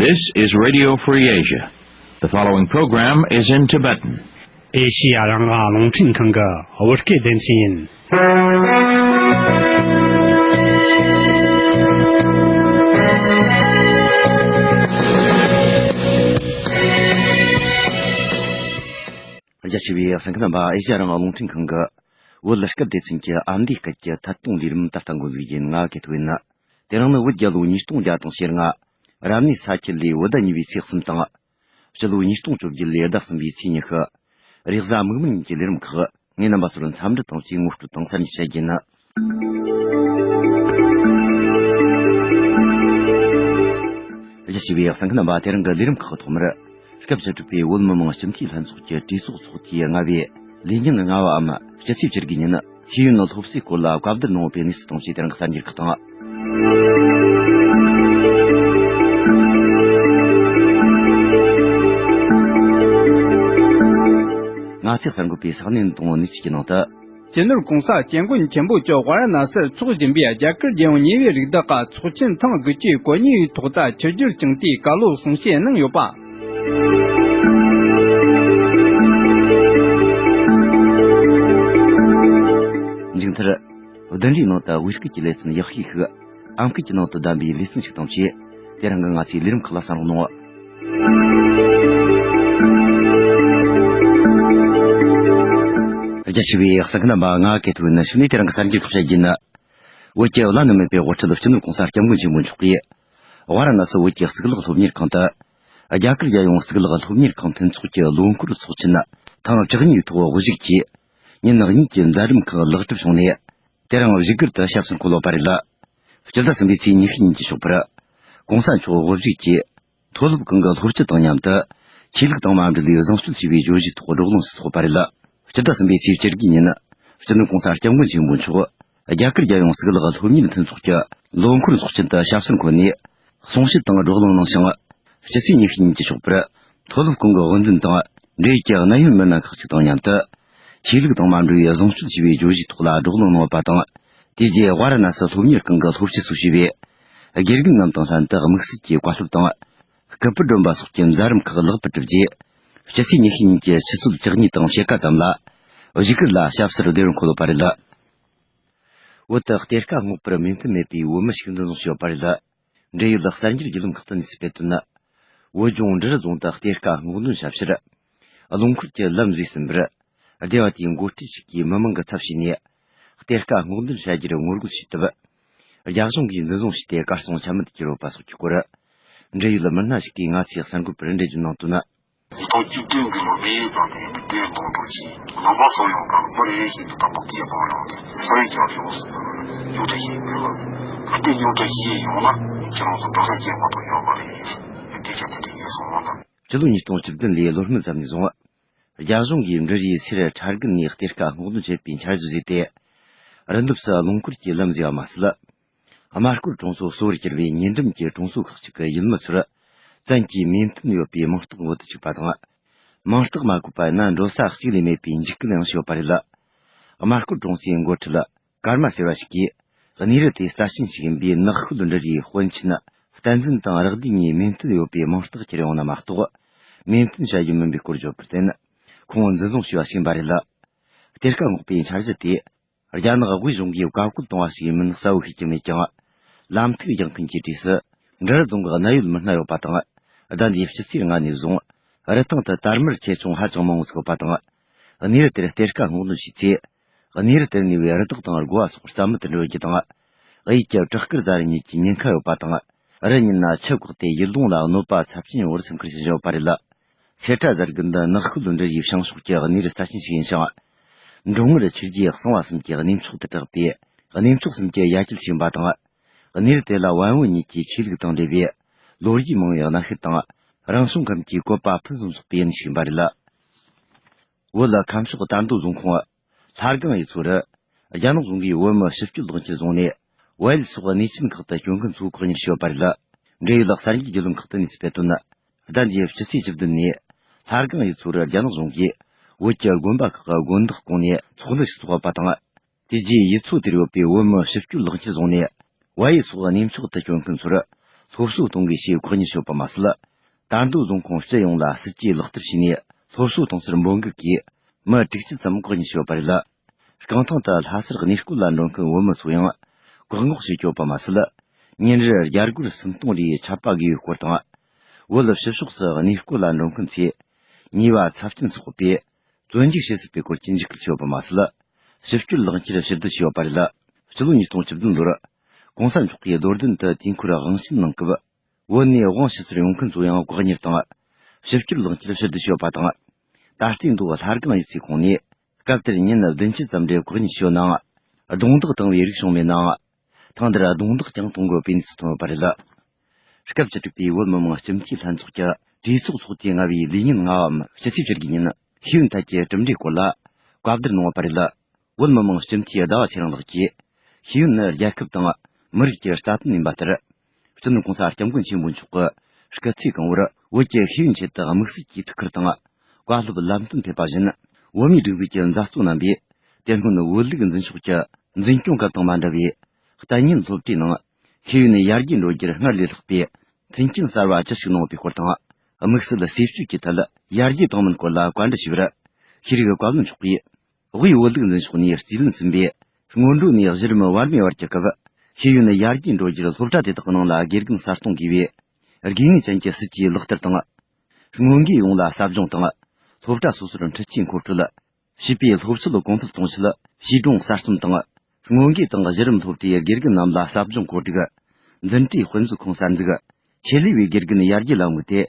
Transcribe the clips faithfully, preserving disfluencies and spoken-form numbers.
This is Radio Free Asia. The following program is in Tibetan. ཨེ་ཤི་ཡ་རང་དབང་རླུང་འཕྲིན་ཁང་གི་བོད་སྐད་སྡེ་ཚན་ཡིན། རྒྱ་ཆེ་བའི་གསན་མཁན་རྣམ་པ། ཨེ་ཤི་ཡ་རང་དབང་རླུང་འཕྲིན་ཁང་གི་བོད་སྐད་སྡེ་ཚན་གྱི་ཨ་མདོའི་སྐད་ཀྱི་ཐད་གཏོང་ལས་རིམ་ད་ལྟ་འགོ་འཛུགས་ཡིན། ང་གེ་ཐོ་ཡིན། དེ་རིང་ནི་བོད་རྒྱལ་ལོ་ཉིས་སྟོང་བརྒྱ་དང་ཞེ་ལྔ། རབ་གནས་ས་ཁྱི་ལོའི་བོད་ཟླ་གཉིས་པའི་ཚེས་གསུམ་དང་། སྤྱི་ལོ་ཉིས་སྟོང་བཅོ་བརྒྱད་ལོའི་ཟླ་གསུམ་པའི་ཚེས་ཉི་ཤུ། རེས་གཟའ་མིག་དམར་ཉིན་གྱི་ལས་རིམ་ཁག་ངས་རྣམ་པ་ཚོར་འཚམས་འདྲི་དང་བཅས་ངོ་སྤྲོད་དང་གསར་འགྱུར་བཤད་རྒྱུ་ཡིན། རྒྱ་ཆེ་བའི་གསན་མཁན་རྣམ་པ། དེ་རིང་གི་ལས་རིམ་ཁག་ཐོག་མར། སྐབས་བཅུ་དྲུག་པའི་བོད་མི་མང་སྤྱི་འཐུས་ལྷན་ཚོགས་ཀྱི་གྲོས་ཚོགས་ཚོགས་དུས་ལྔ་པའི་ལས་ཉིན་ལྔ་པའམ་སྤྱི་ཚེས་བཅུ་དགུའི་ཉིན། ཤེས་ཡོན་སློབ་གསོའི་སྐོར་ལ་བཀའ་བསྡུར་གནང་བའི་གནས་ཚུལ་དང་བཅས་དེ་རིང་གི་གསར་འགྱུར་ཁག་དང་། ང་ཚོས་གསར་འགོད་པའི་ས་གནས་དང་གནས་ཚུལ་གྱི་ནང་དུ། སྤྱི་ནོར་༸གོང་ས་༸སྐྱབས་མགོན་ཆེན་པོ་མཆོག་ཝཱ་ར་ཎ་སིར་འཚོགས་བཞིན་པའི་རྒྱ་གར་རྒྱལ་ཡོངས་ཉེ་བའི་རིགས་བདག་གི་ཚོགས་ཆེན་ཐེངས་དགུ་བཅུ་གོ་གཉིས་པའི་ཐོག་ད་ཆིབས་བསྒྱུར་བསྐྱངས་ཏེ་བཀའ་སློབ་གསུང་བཤད་གནང་ཡོད་པ། མཇུག་མཐར། བདུན་རེའི་ནང་དུ་བོད་སྐད་ཀྱི་ལེ་ཚན་ཡག་ཤོས་ཤིག་ཨམ་སྐད་ཀྱི་ནང་དུ་བདམས་པའི་ལེ་ཚན་ཞིག་དང་བཅས། དེ་རིང་གི་ང་ཚོའི་ལས་རིམ་ཁག་ལ་གསན་རོགས་གནང་། རྒྱ་ཆེ་བའི་གསན་མཁན་རྣམ་པ། ང་གེ་ཐོ་ཡིན། གཞུག་ནས་དེ་རིང་གི་གསར་འགྱུར་ཁག་བཤད་རྒྱུ་ཡིན། བོད་ཀྱི་བླ་ན་མེད་པའི་དབུ་ཁྲིད་སྤྱི་ནོར་༸གོང་ས་༸སྐྱབས་མགོན་ཆེན་པོ་མཆོག་གིས། ཝཱ་ར་ཎ་སི་བོད་ཀྱི་གཙུག་ལག་སློབ་གཉེར་ཁང་དུ། རྒྱ་གར་རྒྱལ་ཡོངས་གཙུག་ལག་སློབ་གཉེར་ཁང་མཐུན་ཚོགས་ཀྱི་ལོ་འཁོར་ཚོགས་ཆེན་ཐེངས་བཅུ་གཉིས་པའི་ཐོག་དབུ་བཞུགས་ཀྱིས། ཉིན་གཉིས་ཀྱི་མཛད་རིམ་ཁག་ལེགས་གྲུབ་བྱུང་ནས། དེ་རིང་བཞུགས་སྒར་དུ་ཞབས་སོར་འཁོད་ཡོད་པ་རེད། སྤྱི་ཟླ་གསུམ་པའི་ཚེས་ཉི་ཤུ་ཉིན་གྱི་ཞོགས་པར། ༸གོང་ས་མཆོག་དབུ་བཞུགས་ཀྱིས། མཐོ་སློབ་ཁང་གི་སློབ་སྤྱི་དང་མཉམ་དུ། ཆོས་ལུགས་དང་མ་འབྲེལ་བའི་བཟང་སྤྱོད་ཞེས་པའི་བརྗོད་གཞིའི་ཐོག་བགྲོ་གླེང་སུ་ཚོགས་པ་རེད། སྤྱི་ཟླ་གསུམ་པའི་ཚེས་བཅུ་དགུའི་ཉིན། སྤྱི་ནོར་༸གོང་ས་༸སྐྱབས་མགོན་ཆེན་པོ་མཆོག་རྒྱ་གར་རྒྱལ་ཡོངས་གཙུག་ལག་སློབ་གཉེར་མཐུན་ཚོགས་ཀྱི་ལོ་འཁོར་ཚོགས་ཆེན་དུ་ཞབས་སོར་འཁོད་ནས། གསུང་བཤད་དང་བགྲོ་གླེང་གནང་ཞིང་། སྤྱི་ཚེས་ཉི་ཤུ་ཉིན་གྱི་ཞོགས་པར། མཐོ་སློབ་ཁང་གི་དབུ་འཛིན་དང་། འབྲེལ་ཡོད་ཀྱི་གནད་ཡོད་མི་སྣ་ཁག་ཅིག་དང་མཉམ་དུ། ཆོས་ལུགས་དང་མ་འབྲེལ་བའི་བཟང་སྤྱོད་ཞེས་པའི་བརྗོད་གཞིའི་ཐོག་ལ་བགྲོ་གླེང་གནང་བ་དང་། དེ་རྗེས་ཝཱ་ར་ཎ་སི་སློབ་གཉེར་ཁང་གི་སློབ་སྤྱི་སོགས་ཞུས་པས། དགེ་རྒན་རྣམས་དང་ལྷན་དུ་དམིགས་བསལ་གྱི་བཀའ་སློབ་དང་། སྐུ་པར་སྒྲོན་པ་སོགས་ཀྱི་མཛད་རིམ་ཁག་ལེགས་པར་གྲུབ་རྗེས། སྤྱི་ཚེས་ཉི་ཤུ་ཉིན་གྱི་ཆུ་ཚོད་བཅུ་གཉིས་དང་ཕྱེད་ཀ་ཙམ་ལ། བཞུགས་སྒར་ལ་ཞབས་སོར་བདེ་བར་འཁོད་ཡོད་པ་རེད། བོད་དུ་གཏེར་ཁ་སྔོག་པར་མོས་མཐུན་མེད་པའི་བོད་མི་ཞིག་འཛིན་བཟུང་བྱས་ཡོད་པ་རེད། འབྲེལ་ཡོད་གསར་འགྱུར་བརྒྱུད་ལམ་ཁག་ཏུ་གནས་ཚུལ་སྤེལ་དོན། བོད་ལྗོངས་འབྲི་རུ་རྫོང་དུ་གཏེར་ཁ་སྔོག་འདོན་བྱ་ཕྱིར། རླངས་འཁོར་གྱི་ལམ་བཟོས་ཟིན་པར། སྡེ་བ་དེའི་འགོ་ཁྲིད་ཞིག་གིས་མི་མང་གི་ཚབ་བྱས་ནས། གཏེར་ཁ་སྔོག་འདོན་བྱ་རྒྱུར་ངོ་རྒོལ་བྱས་སྟབས། རྒྱ་གཞུང་གིས་འཛིན་བཟུང་བྱས་ཏེ་གར་སོང་ཆ་མེད་དུ་གྱུར་ཡོད་པ་སོགས་ཀྱི་སྐོར། འབྲེལ་ཡོད་མི་སྣ་ཞིག་གིས་ང་ཚོའི་གསར་འགོད་པར་འགྲེལ་བརྗོད་གནང་དོན། ཉིས་སྟོང་བཅུ་བདུན་གྱི་ལོ་མེ་ཡོས་ཙམ་ནས་དེ་འདོན་སྤྲོད་ཀྱིས་ནང་པ་སོག་ཡོང་སྐབས་མི་རེ་རེ་བཞིན་དུ་དང་པོ་སྐད་གཏོང་ཡོང་སྟེ་ས་ཡི་རྒྱབ་ཕྱོགས་སུ་རྙོག་དྲ་ཞིག་མེད་པར། གལ་ཏེ་རྙོག་དྲ་ཞིག་ཡོང་ན་ཁྱེད་རང་ཚོ་འགྲོ་ས་སྐྱེལ་མ་ཐུབ་ཡོད་མ་རེད། སྐད་ཆ་དེ་འདྲ་ཡིན་སོང་ན། སྤྱི་ལོ་ཉིས་སྟོང་བཅུ་བདུན་ལོའི་ལོ་སྨད་ཙམ་ནས་བཟུང་། རྒྱ་གཞུང་གིས་འབྲུ་རིའི་སེར་ཁྲ་རྒན་ནས་གཏེར་ཁ་སྔོག་འདོན་བྱེད་པའི་འཆར་གཞི་བཟོས་ཏེ། རི་འདབས་སུ་རླངས་འཁོར་གྱི་ལམ་བཟོས་པ་མ་ཟད། དམར་སྐོར་གྲོང་ཚོ་གསོ་བར་གྱུར་བའི་ཉེ་འགྲམ་གྱི་གྲོང་ཚོ་ཁག་ཅིག་གི་ཡུལ་མི་ཚོར། བཙན་གྱིས་མོས་མཐུན་ཡོད་པའི་མིང་རྟགས་འབོད་དུ་བཅུག་པ་དང་། མིང་རྟགས་མ་བཀོད་པ་ཡིན་ན་འགྲོ་ས་གཅིག་ལས་མེད་པའི་འཇིགས་སྐུལ་ཡང་བྱས་ཡོད་པ་རེད། དམར་སྐོར་གྲོང་ཚོའི་འགོ་ཁྲིད། ཀརྨ་ཟེར་བ་ཞིག་གིས། གནས་རི་དེ་རྩ་ཆེན་ཞིག་ཡིན་པས་ནགས་ཤོད་འབྲི་རུའི་དཔོན་ཆེན་བསྟན་འཛིན་དང་རག་སྡེ་གཉིས་མོས་མཐུན་ཡོད་པའི་མིང་རྟགས་ཁྱེར་ཡོང་ན་མ་གཏོགས། མོས་མཐུན་བྱ་རྒྱུ་མིན་པའི་སྐོར་བརྗོད་པར་བརྟེན། ཁོང་འཛིན་བཟུང་བྱས་པ་ཞིག་ཡིན་པ་རེད། གཏེར་ཁ་སྔོག་པའི་འཆར་གཞི་དེ། རྒྱ་ནག་དབུས་གཞུང་གིས་བཀའ་བཀོད་བཏང་བ་ཞིག་ཡིན་མིན་གསལ་བོ་ཤེས་ཀྱི་མེད་ཀྱང་། ལམ་ཐིག་རྒྱག་མཁན་གྱི་གྲས་སུ། འབྲི་རུ་རྫོང་གི་གནད་ཡོད་མི་སྣ་ཡོད་པ་དང་། ཟླ་འདིའི་སྤྱི་ཚེས་ལྔ་ནས་བཟུང་། རི་ཐང་དུ་དར་དམར་ཆེ་ཆུང་ཧ་ཅང་མང་བོ་ཚུགས་པ་དང་། གནས་རི་དེར་གཏེར་ཁ་སྔོག་འདོན་བྱས་ཚེ། གནས་རི་དེར་གནས་པའི་རི་དྭགས་དང་རྒོ་བ་སོགས་རྩ་མེད་དུ་འགྲོ་རྒྱུ་དང་། གཡས་ཀྱི་བྲག་དཀར་རྫ་རི་གཉིས་ཀྱི་ཉེན་ཁ་ཡོད་པ་དང་། རི་གཉིས་ན་ཆུ་བཀག་སྟེ་ཡུལ་ལུང་ལ་གནོད་པ་ཚབས་ཆེན་ཡོང་བར་སེམས་ཁུར་བྱེད་བཞིན་ཡོད་པ་རེད། སེར་ཁྲ་རྫ་རི་དགུན་འདི་ནགས་ཤོད་འབྲི་རུའི་བྱང་ཕྱོགས་ཀྱི་གནས་རི་རྩ་ཆེན་ཞིག་ཡིན་ཞིང་། འབྲོང་ངར་ཆུ་རྒྱུད་གསང་བ་གསུམ་གྱི་གནས་མཆོག་ཏུ་གྲགས་པས། གནས་མཆོག་གསུམ་གྱི་ཡ་གྱལ་ཞིག་ཡིན་པ་དང་། གནས་རི་དེ་ལ་བན་བོན་གཉིས་ཀྱི་ཆོས་ལུགས་དང་འབྲེལ་བའི་ལོ་རྒྱུས་མང་བའི་གནའ་ཤུལ་དང་། རང་བྱུང་ཁམས་ཀྱི་བཀོད་པ་ཕུན་སུམ་ཚོགས་པའི་གནས་ཤིག་ཡིན་པ་རེད། བོད་ལ་ཁམས་ཕྱོགས་རྟ་མདོ་རྫོང་ཁོངས། ལྷ་སྒང་ཡུལ་ཚོ་རུ། རྒྱ་ནག་གཞུང་གིས་བོད་མི་ཞིབ་དཔྱོད་ལག་འཁྱེར་བཟུང་ནས། བལ་ཡུལ་སོགས་གནས་ཆེན་ཁག་ཏུ་སྐྱོད་མཁན་ཚོ་བཀག་ཉར་བྱས་ཡོད་པ་རེད། འབྲེལ་ཡོད་གསར་འགྱུར་བརྒྱུད་ལམ་ཁག་ཏུ་གནས་ཚུལ་སྤེལ་དོན། ཟླ་འདིའི་སྤྱི་ཚེས་བཅུ་བདུན་ནས། ལྷ་སྒང་ཡུལ་ཚོ་རུ་རྒྱ་ནག་གཞུང་གིས། བོད་ཀྱི་དགོན་པ་ཁག་གི་དགོན་བདག་བསྐོངས་ནས་ཚོགས་འདུ་ཞིག་ཚོགས་པ་དང་། དེ་རྗེས་ཡུལ་ཚོ་དེར་ཡོད་པའི་བོད་མི་ཞིབ་དཔྱོད་ལག་འཁྱེར་བཟུང་ནས། བལ་ཡུལ་སོགས་གནས་མཆོག་ཏུ་སྐྱོད་མཁན་ཚོར། སློབ་གསོ་གཏོང་དགོས་ཞེས་བཀག་ཉར་བྱས་ཡོད་པ་མ་ཟད། དར་མདོ་རྫོང་ཁོངས་སྤྱི་ཡོངས་ལ་སྲིད་ཇུས་ལག་བསྟར་བྱས་ནས་སློབ་གསོ་གཏོང་སར་འབོད་འགུག་གིས་མི་དྲུག་ཅུ་ཙམ་བཀག་ཉར་བྱས་ཡོད་པ་རེད། རྐང་ཐང་དུ་ལྷ་སར་གནས་སྐོར་ལ་འགྲོ་མཁན་བོད་མི་ཚོ་ཡང་བཀག་འགོག་བྱས་ཡོད་པ་མ་ཟད། ཉིན་རེར་རྒྱ་སྒོར་སུམ་སྟོང་རེའི་ཆད་པ་བགོས་ཡོད་སྐོར་དང་། བོད་ཕྱི་ཕྱོགས་སུ་གནས་སྐོར་ལ་འགྲོ་མཁན་ཚོས་ཉེས་པ་ཚབས་ཆེན་བསགས་པས། བཙོན་འཇུག་བྱེད་སྲིད་པའི་སྐོར་གྱི་འཇིགས་སྐུལ་བྱས་ཡོད་པ་མ་ཟད། ཕྱི་སྐྱོད་ལག་འཁྱེར་ཕྱིར་བསྡུ་བྱས་ཡོད་པ་རེད། ཕྱི་ལོ་ཉིས་སྟོང་བཅུ་བདུན་ལོར། ྋགོང་ས་མཆོག་གིས་རྡོར་གདན་དུ་དུས་འཁོར་དབང་ཆེན་གནང་སྐབས། བོད་ནས་དབང་ཕྱི་སར་ཡོང་མཁན་ཚོ་ཡང་བཀག་ཉར་དང་། ཕྱི་སྐྱོད་ལག་འཁྱེར་ཕྱིར་བསྡུ་བྱས་ཡོད་པ་དང་། ད་ལྟའི་མདོ་ལྷ་སྒང་ཡིག་ཚོགས་ཁོངས་ནས། སྐབས་དེར་ཉིན་བདུན་ཅུ་ཙམ་རེ་བཀག་ཉར་བྱས་ཡོད་ནའང་། རྡུང་རྡེག་བཏང་བའི་རིགས་བྱུང་མེད་ནའང་། ཐེངས་འདིར་རྡུང་རྡེག་ཀྱང་གཏོང་དགོས་པའི་གནས་ཚུལ་ཐོན་ཡོད་པ་རེད། སྐབས་བཅུ་དྲུག་པའི་བོད་མི་མང་སྤྱི་འཐུས་ལྷན་ཚོགས་ཀྱི་གྲོས་ཚོགས་ཚོགས་དུས་ལྔ་པའི་ལས་ཉིན་ལྔའམ་སྤྱི་ཚེས་བཅུ་དགུའི་ཉིན་ཤེས་ཡོན་ཐད་ཀྱི་གྲུབ་འབྲས་སྐོར་ལ་བཀའ་བསྡུར་གནང་བ་རེད། བོད་མི་མང་སྤྱི་འཐུས་ཟླ་བ་ཚེ་རིང་ལགས་ཀྱིས། ཤེས་ཡོན་ནི་རྒྱལ་ཁབ་དང་མི་རིགས་ཀྱི་རྩ་དོན་ཡིན་པ་ལྟར། སྤྱི་ནོར་༸གོང་ས་༸སྐྱབས་མགོན་ཆེན་པོ་མཆོག་གི་སྐུ་ཚེ་གང་བོར་བོད་ཀྱི་ཤེས་ཡོན་ཆེད་དུ་དམིགས་བསལ་གྱི་ཐུགས་ཁུར་དང་བཀའ་སློབ་ལམ་སྟོན་ཕེབས་པ་བཞིན། བོད་མིའི་སྒྲིག་འཛུགས་ཀྱི་མཛད་གཙོ་རྣམ་པས་དེ་སྔོན་བོད་ལུགས་འཛིན་ཕྱོགས་ཀྱི་འཛིན་སྐྱོང་སྐབས་དང་མ་འདྲ་བའི་གཏན་ཉིན་སློབ་གྲྭའི་ནང་ཤེས་ཡོན་ཡར་རྒྱས་འགྲོ་རྒྱུར་སྔར་ལས་ལྷག་པའི་མཐུན་རྐྱེན་གསར་བ་ཅི་ཞིག་གནང་བའི་སྐོར་དང་། དམིགས་བསལ་ཟས་སྤྱོད་ཀྱི་ཐད་ཡར་རྒྱས་བཏང་མིན་སྐོར་ལ་བཀའ་འདྲི་ཞུས་པར། ཤེས་རིག་བཀའ་བློན་མཆོག་གིས། དབུས་བོད་ལུགས་འཛིན་ཕྱོགས་ནས་རྩིས་ལེན་ཟིན་པའི་སྔོན་འགྲོ་ནས་གཞི་རིམ་བར་མའི་བར་གྱི་སྐབས། ཤེས་ཡོན་ཡར་རྒྱས་འགྲོ་རྒྱུར་སློབ་གྲྭ་དེ་དག་གི་ནང་ལ་དགེ་རྒན་གསར་གཏོད་དགོས་པའི་དགོས་ངེས་ཅན་གྱི་སྲིད་ཇུས་ལག་བསྟར་དང་། སྔོན་དགེ་ཡོངས་ལ་ཟབ་སྦྱོང་དང་། སློབ་གྲྭ་སོ་སོར་འཕྲུལ་ཆས་མཁོ་སྤྲོད། བྱིས་པའི་སློབ་ཚད་གོང་འཕེལ་གཏོང་ཆེད་བྱིས་སྒྲུང་གསར་རྩོམ་དང་། སྔོན་དགེ་དང་གཞི་རིམ་སློབ་གྲྭའི་དགེ་རྒན་རྣམས་ལ་ཟབ་སྦྱོང་བཀོད་སྒྲིག་འཛིན་གྲྭའི་དཔེ་མཛོད་ཁང་གསར་འཛུགས། ཆེད་ལས་པའི་དགེ་རྒན་ཡར་རྒྱས་ལ་དམིགས་ཏེ།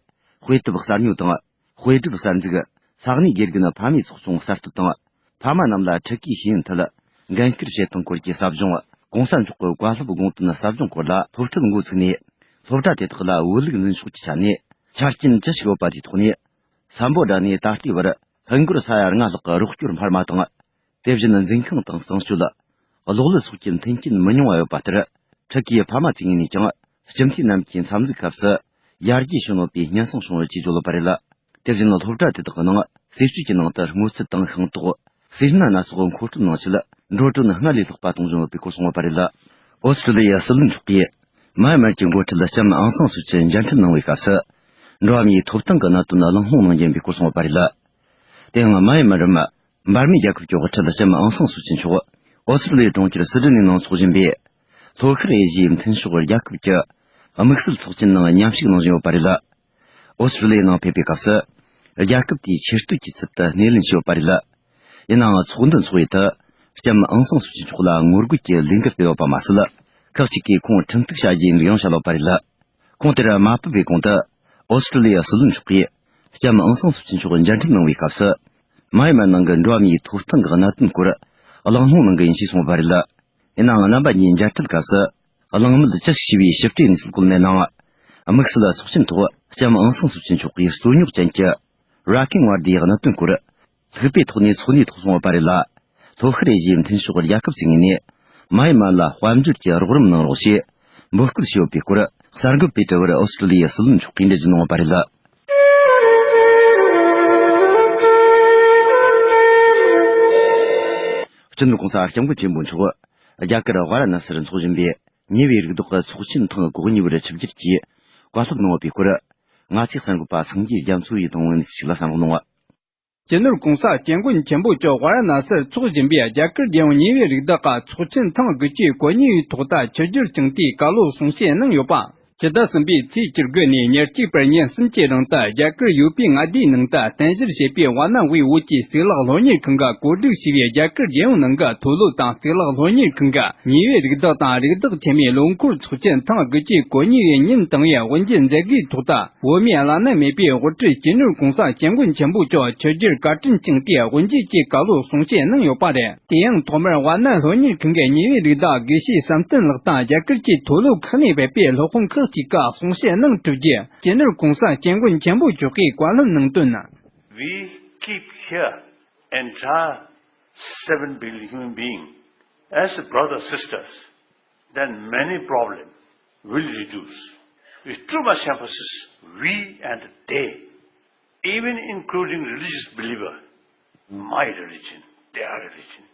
དཔེ་དེབ་གསར་ཉོ་དང་། དཔེ་སྒྲུབ་གསར་འཛུགས། ས་གནས་དགེ་རྒན་ཕ་མའི་ཚོགས་ཆུང་གསར་གཏོད་དང་། ཕ་མ་རྣམས་ལ་ཕྲུ་གུའི་ཤེས་ཡོན་ཐད་འགན་འཁུར་བྱེད་སྟངས་སྐོར་གྱི་ཟབ་སྦྱོང་། ྋགོང་ས་མཆོག་གི་བཀའ་སློབ་དགོངས་དོན་ཟབ་སྦྱོང་སྐོར་ལ་སློབ་ཁྲིད་འགོ་ཚུགས་ནས། སློབ་གྲྭ་དེ་དག་ལ་བོད་ལུགས་འཛིན་ཕྱོགས་ཀྱི་ཆ་ནས་ཆ་རྐྱེན་ཅི་ཞིག་ཡོད་པ་དེའི་ཐོག་ནས། སམ་བྷོ་ཊ་ནས་ད་ལྟའི་བར་ཧིན་སྒོར་ས་ཡ་ལྔ་ལྷག་གི་རོགས་སྐྱོར་འཕར་མ་དང་། དེ་བཞིན་འཛིན་ཁང་དང་གཙང་སྤྱོད། གློག་ཀླད་སོགས་ཀྱི་མཐུན་རྐྱེན་མི་ཉུང་བ་ཡོད་པ་ལྟར། ཕྲུ་གུའི་ཕ་མ་བཙལ་མཁན་ནས་ཀྱང་སྤྱི་འཐུས་རྣམས་ཀྱི་འཚམས་གཟིགས་སྐབས་སུ་ཡར་རྒྱས་བྱུང་ཡོད་པའི་སྙན་སེང་བྱུང་ཡོད་ཅེས་བརྗོད་ཡོད་པ་རེད། དེ་བཞིན་སློབ་གྲྭ་དེ་དག་གི་ནང་ཟས་བཅུད་ཀྱི་ནང་དུ་སྔོ་ཚལ་དང་ཤིང་ཏོག་ཟས་སྣ་སྣ་ཚོགས་མཁོ་སྤྲོད་གནང་ཆེད་འགྲོ་གྲོན་སྔར་ལས་ལྷག་པ་གཏོང་བཞིན་ཡོད་པའི་སྐོར་གསུངས་ཡོད་པ་རེད། ཨོ་སི་ཀྲི་ལི་ཡའི་སྲིད་བློན་མཆོག་གིས་མཱ་ཡན་མར་གྱི་འགོ་ཁྲིད་ལྕམ་ཨང་སང་སུ་ཅི་མཇལ་འཕྲད་གནང་བའི་སྐབས་སུ། འགྲོ་བ་མིའི་ཐོབ་ཐང་གི་གནད་དོན་གླེང་སློང་གནང་བཞིན་པའི་སྐོར་གསུངས་ཡོད་པ་རེད། དེ་ཡང་མཱ་ཡན་མར་རམ། འབར་མའི་རྒྱལ་ཁབ་ཀྱི་དབུ་ཁྲིད་ལྕམ་ཨང་སང་སུ་ཅི་མཆོག་ཨོ་སི་ཀྲི་ལི་ཡའི་གྲོང་ཁྱེར་སིད་ནི་ནང་འཚོགས་བཞིན་པའི་ལྷོ་ཤར་ཨེ་ཤི་ཡའི་མཐུན་ཕྱོགས་རྒྱལ་ཁབ་ཀྱི་དམིགས་བསལ་ཚོགས་ཆེན་ནང་མཉམ་ཞུགས་གནང་བཞིན་ཡོད་པ་རེད། ཨོ་སི་ཀྲི་ལི་ཡའི་ནང་ཕེབས་པའི་སྐབས་སུ། རྒྱལ་ཁབ་དེའི་ཆེ་བསྟོད་ཀྱི་ཚུལ་དུ་སྣེ་ལེན་བྱས་ཡོད་པ་རེད། ཡིན་ནའང་ཚོགས་འདུ་འཚོགས་ཡུལ་དུ་ལྕམ་ཨང་སང་སུ་ཅི་མཆོག་ལ་ངོ་རྒོལ་གྱི་ལས་འགུལ་སྤེལ་ཡོད་པ་མ་ཟད། ཁག་ཅིག་གིས་ཁོང་ཁྲིམས་གཏུག་བྱ་རྒྱུ་ཡིན་ལུགས་ཡང་བཤད་ཡོད་པ་རེད། ཁོང་དེར་མ་ཕེབས་པའི་གོང་དུ། ཨོ་སི་ཀྲི་ལི་ཡ་སྲིད་བློན་མཆོག་གིས་ལྕམ་ཨང་སང་སུ་ཅི་མཆོག་མཇལ་འཕྲད་གནང་བའི་སྐབས་སུ། མཱ་ཡན་མར་ནང་གི་འགྲོ་བ་མིའི་ཐོབ་ཐང་གི་གནད་དོན་སྐོར་གླེང་སློང་གནང་གི་ཡིན་ཞེས་གསུངས་པ་རེད། ཡིན་ནའང་རྣམ་པ་གཉིས་མཇལ་འཕྲད་སྐབས་སུ། གླེང་མོལ་ཅི་ཞིག་བྱས་པའི་ཞིབ་ཕྲའི་གནས་ཚུལ་བཀོད་མེད་ནའང་། དམིགས་བསལ་ཚོགས་ཆེན་ཐོག་ལྕམ་ཨང་སང་སུ་ཅི་མཆོག་གིས་རྩོད་རྙོག་ཅན་གྱི་ར་ཀིང་ཝར་ཌིའི་གནད་དོན་སྐོར། ལྷུག་པའི་ཐོག་ནས་ཚོགས་འདུའི་ཐོག་གསུངས་ཡོད་པ་རེད་ལ། ལྷོ་ཤར་ཨེ་ཤི་ཡའི་མཐུན་ཕྱོགས་རྒྱལ་ཁབ་ཚོའི་ངོས་ནས་མཱ་ཡན་མར་ལ་དཔལ་འབྱོར་གྱི་རོགས་རམ་གནང་རོགས་ཞེས་འབོད་སྐུལ་བྱས་ཡོད་པའི་སྐོར་གསར་འགོད་པའི་དྲི་བར་ཨོ་སི་ཀྲི་ལི་ཡའི་སྲིད་བློན་མཆོག་གིས་འགྲེལ་བརྗོད་གནང་ཡོད་པ་རེད། སྤྱི་ནོར་༧གོང་ས་༧སྐྱབས་མགོན་ཆེན་པོ་མཆོག་རྒྱ་གར་ཝཱ་ར་ཎ་སིར་འཚོགས་བཞིན་པའི་ཉེ་བའི་རིགས་བདག་གི་ཚོགས་ཆེན་ཐེངས་གོ་གཉིས་པར་ཆིབས་བསྒྱུར་གྱིས་བཀའ་སློབ་གནང་ཡོད་པའི་སྐོར། ང་ཚོའི་གསར་འགོད་པ་སངས་རྒྱས་རྒྱ་མཚོ་ཡིས་དང་བོ་ནས་ཞིག་ལ་གསར་འགོད་གནང་བ། སྤྱི་ནོར་༧གོང་ས་༧སྐྱབས་མགོན་ཆེན་པོ་མཆོག་ཝཱ་ར་ཎ་སིར་འཚོགས་བཞིན་པའི་རྒྱ་གར་རྒྱལ་ཡོངས་ཉེ་བའི་རིགས་བདག་གི་ཚོགས་ཆེན་ཐེངས་དགུ་བཅུ་གོ་གཉིས་པའི་ཐོག་ཏུ་ཆིབས་བསྒྱུར་བསྐྱངས་ཏེ་བཀའ་སློབ་གསུང་བཤད་གནང་ཡོད་པ། ཕྱི་ཟླ་གསུམ་པའི་ཚེས་བཅུ་དགུ་ནས་ཉེར་གཅིག་བར་ཉིན་གསུམ་གྱི་རིང་དུ་རྒྱ་གར་ཡུ་པི་མངའ་སྡེའི་ནང་དུ་རྟེན་གཞི་བྱས་པའི་ཝཱ་ཎ་དབུས་བོད་ཀྱི་གཙུག་ལག་སློབ་གཉེར་ཁང་གིས་གོ་སྒྲིག་བྱས་པའི་རྒྱ་གར་རྒྱལ་ཡོངས་ནང་གི་མཐོ་སློབ་དང་གཙུག་ལག་སློབ་གཉེར་ཁང་གི་ཉེ་བའི་རིགས་བདག་དང་རིགས་བདག་ཆེན་མོའི་ལོ་འཁོར་ཚོགས་ཆེན་ཐེངས་དགུ་བཅུ་གོ་གཉིས་པའི་ཉིན་དང་པོའི་དབུ་འབྱེད་མཛད་སྒོའི་ཐོག་ཏུ། བོད་མིའི་བླ་ན་མེད་པའི་དབུ་ཁྲིད་སྤྱི་ནོར་༧གོང་ས་༧སྐྱབས་མགོན་ཆེན་པོ་མཆོག་ཆིབས་བསྒྱུར་བཀའ་དྲིན་བསྐྱངས་ཏེ་དབུ་འབྱེད་ཀྱི་བཀའ་སློབ་གསུང་བཤད་གནང་ཡོད་པ་རེད། དེ་ཡང་ཐོག་མར་ཝཱ་ཎ་སློབ་གཉེར་ཁང་གི་ཉེ་བའི་རིགས་བདག་དགེ་བཤེས་བསམ་གཏན་ལགས་དང་རྒྱ་གར་གྱི་མཐོ་སློབ་ཁག་ནས་ཕེབས་པའི་སློབ་དཔོན་ཁག་ཅིག་གིས་གསུང་བཤད་གནང་གྲུབ་རྗེས། སྤྱི་ནོར་༧གོང་ས་༧སྐྱབས་མགོན་ཆེན་པོ་མཆོག་གིས་བཀའ་སློབ་གནང་དོན། We keep here entire seven billion human being as brothers, sisters, then many problems will reduce. With too much emphasis, we and they, even including religious believer, my religion, their religion.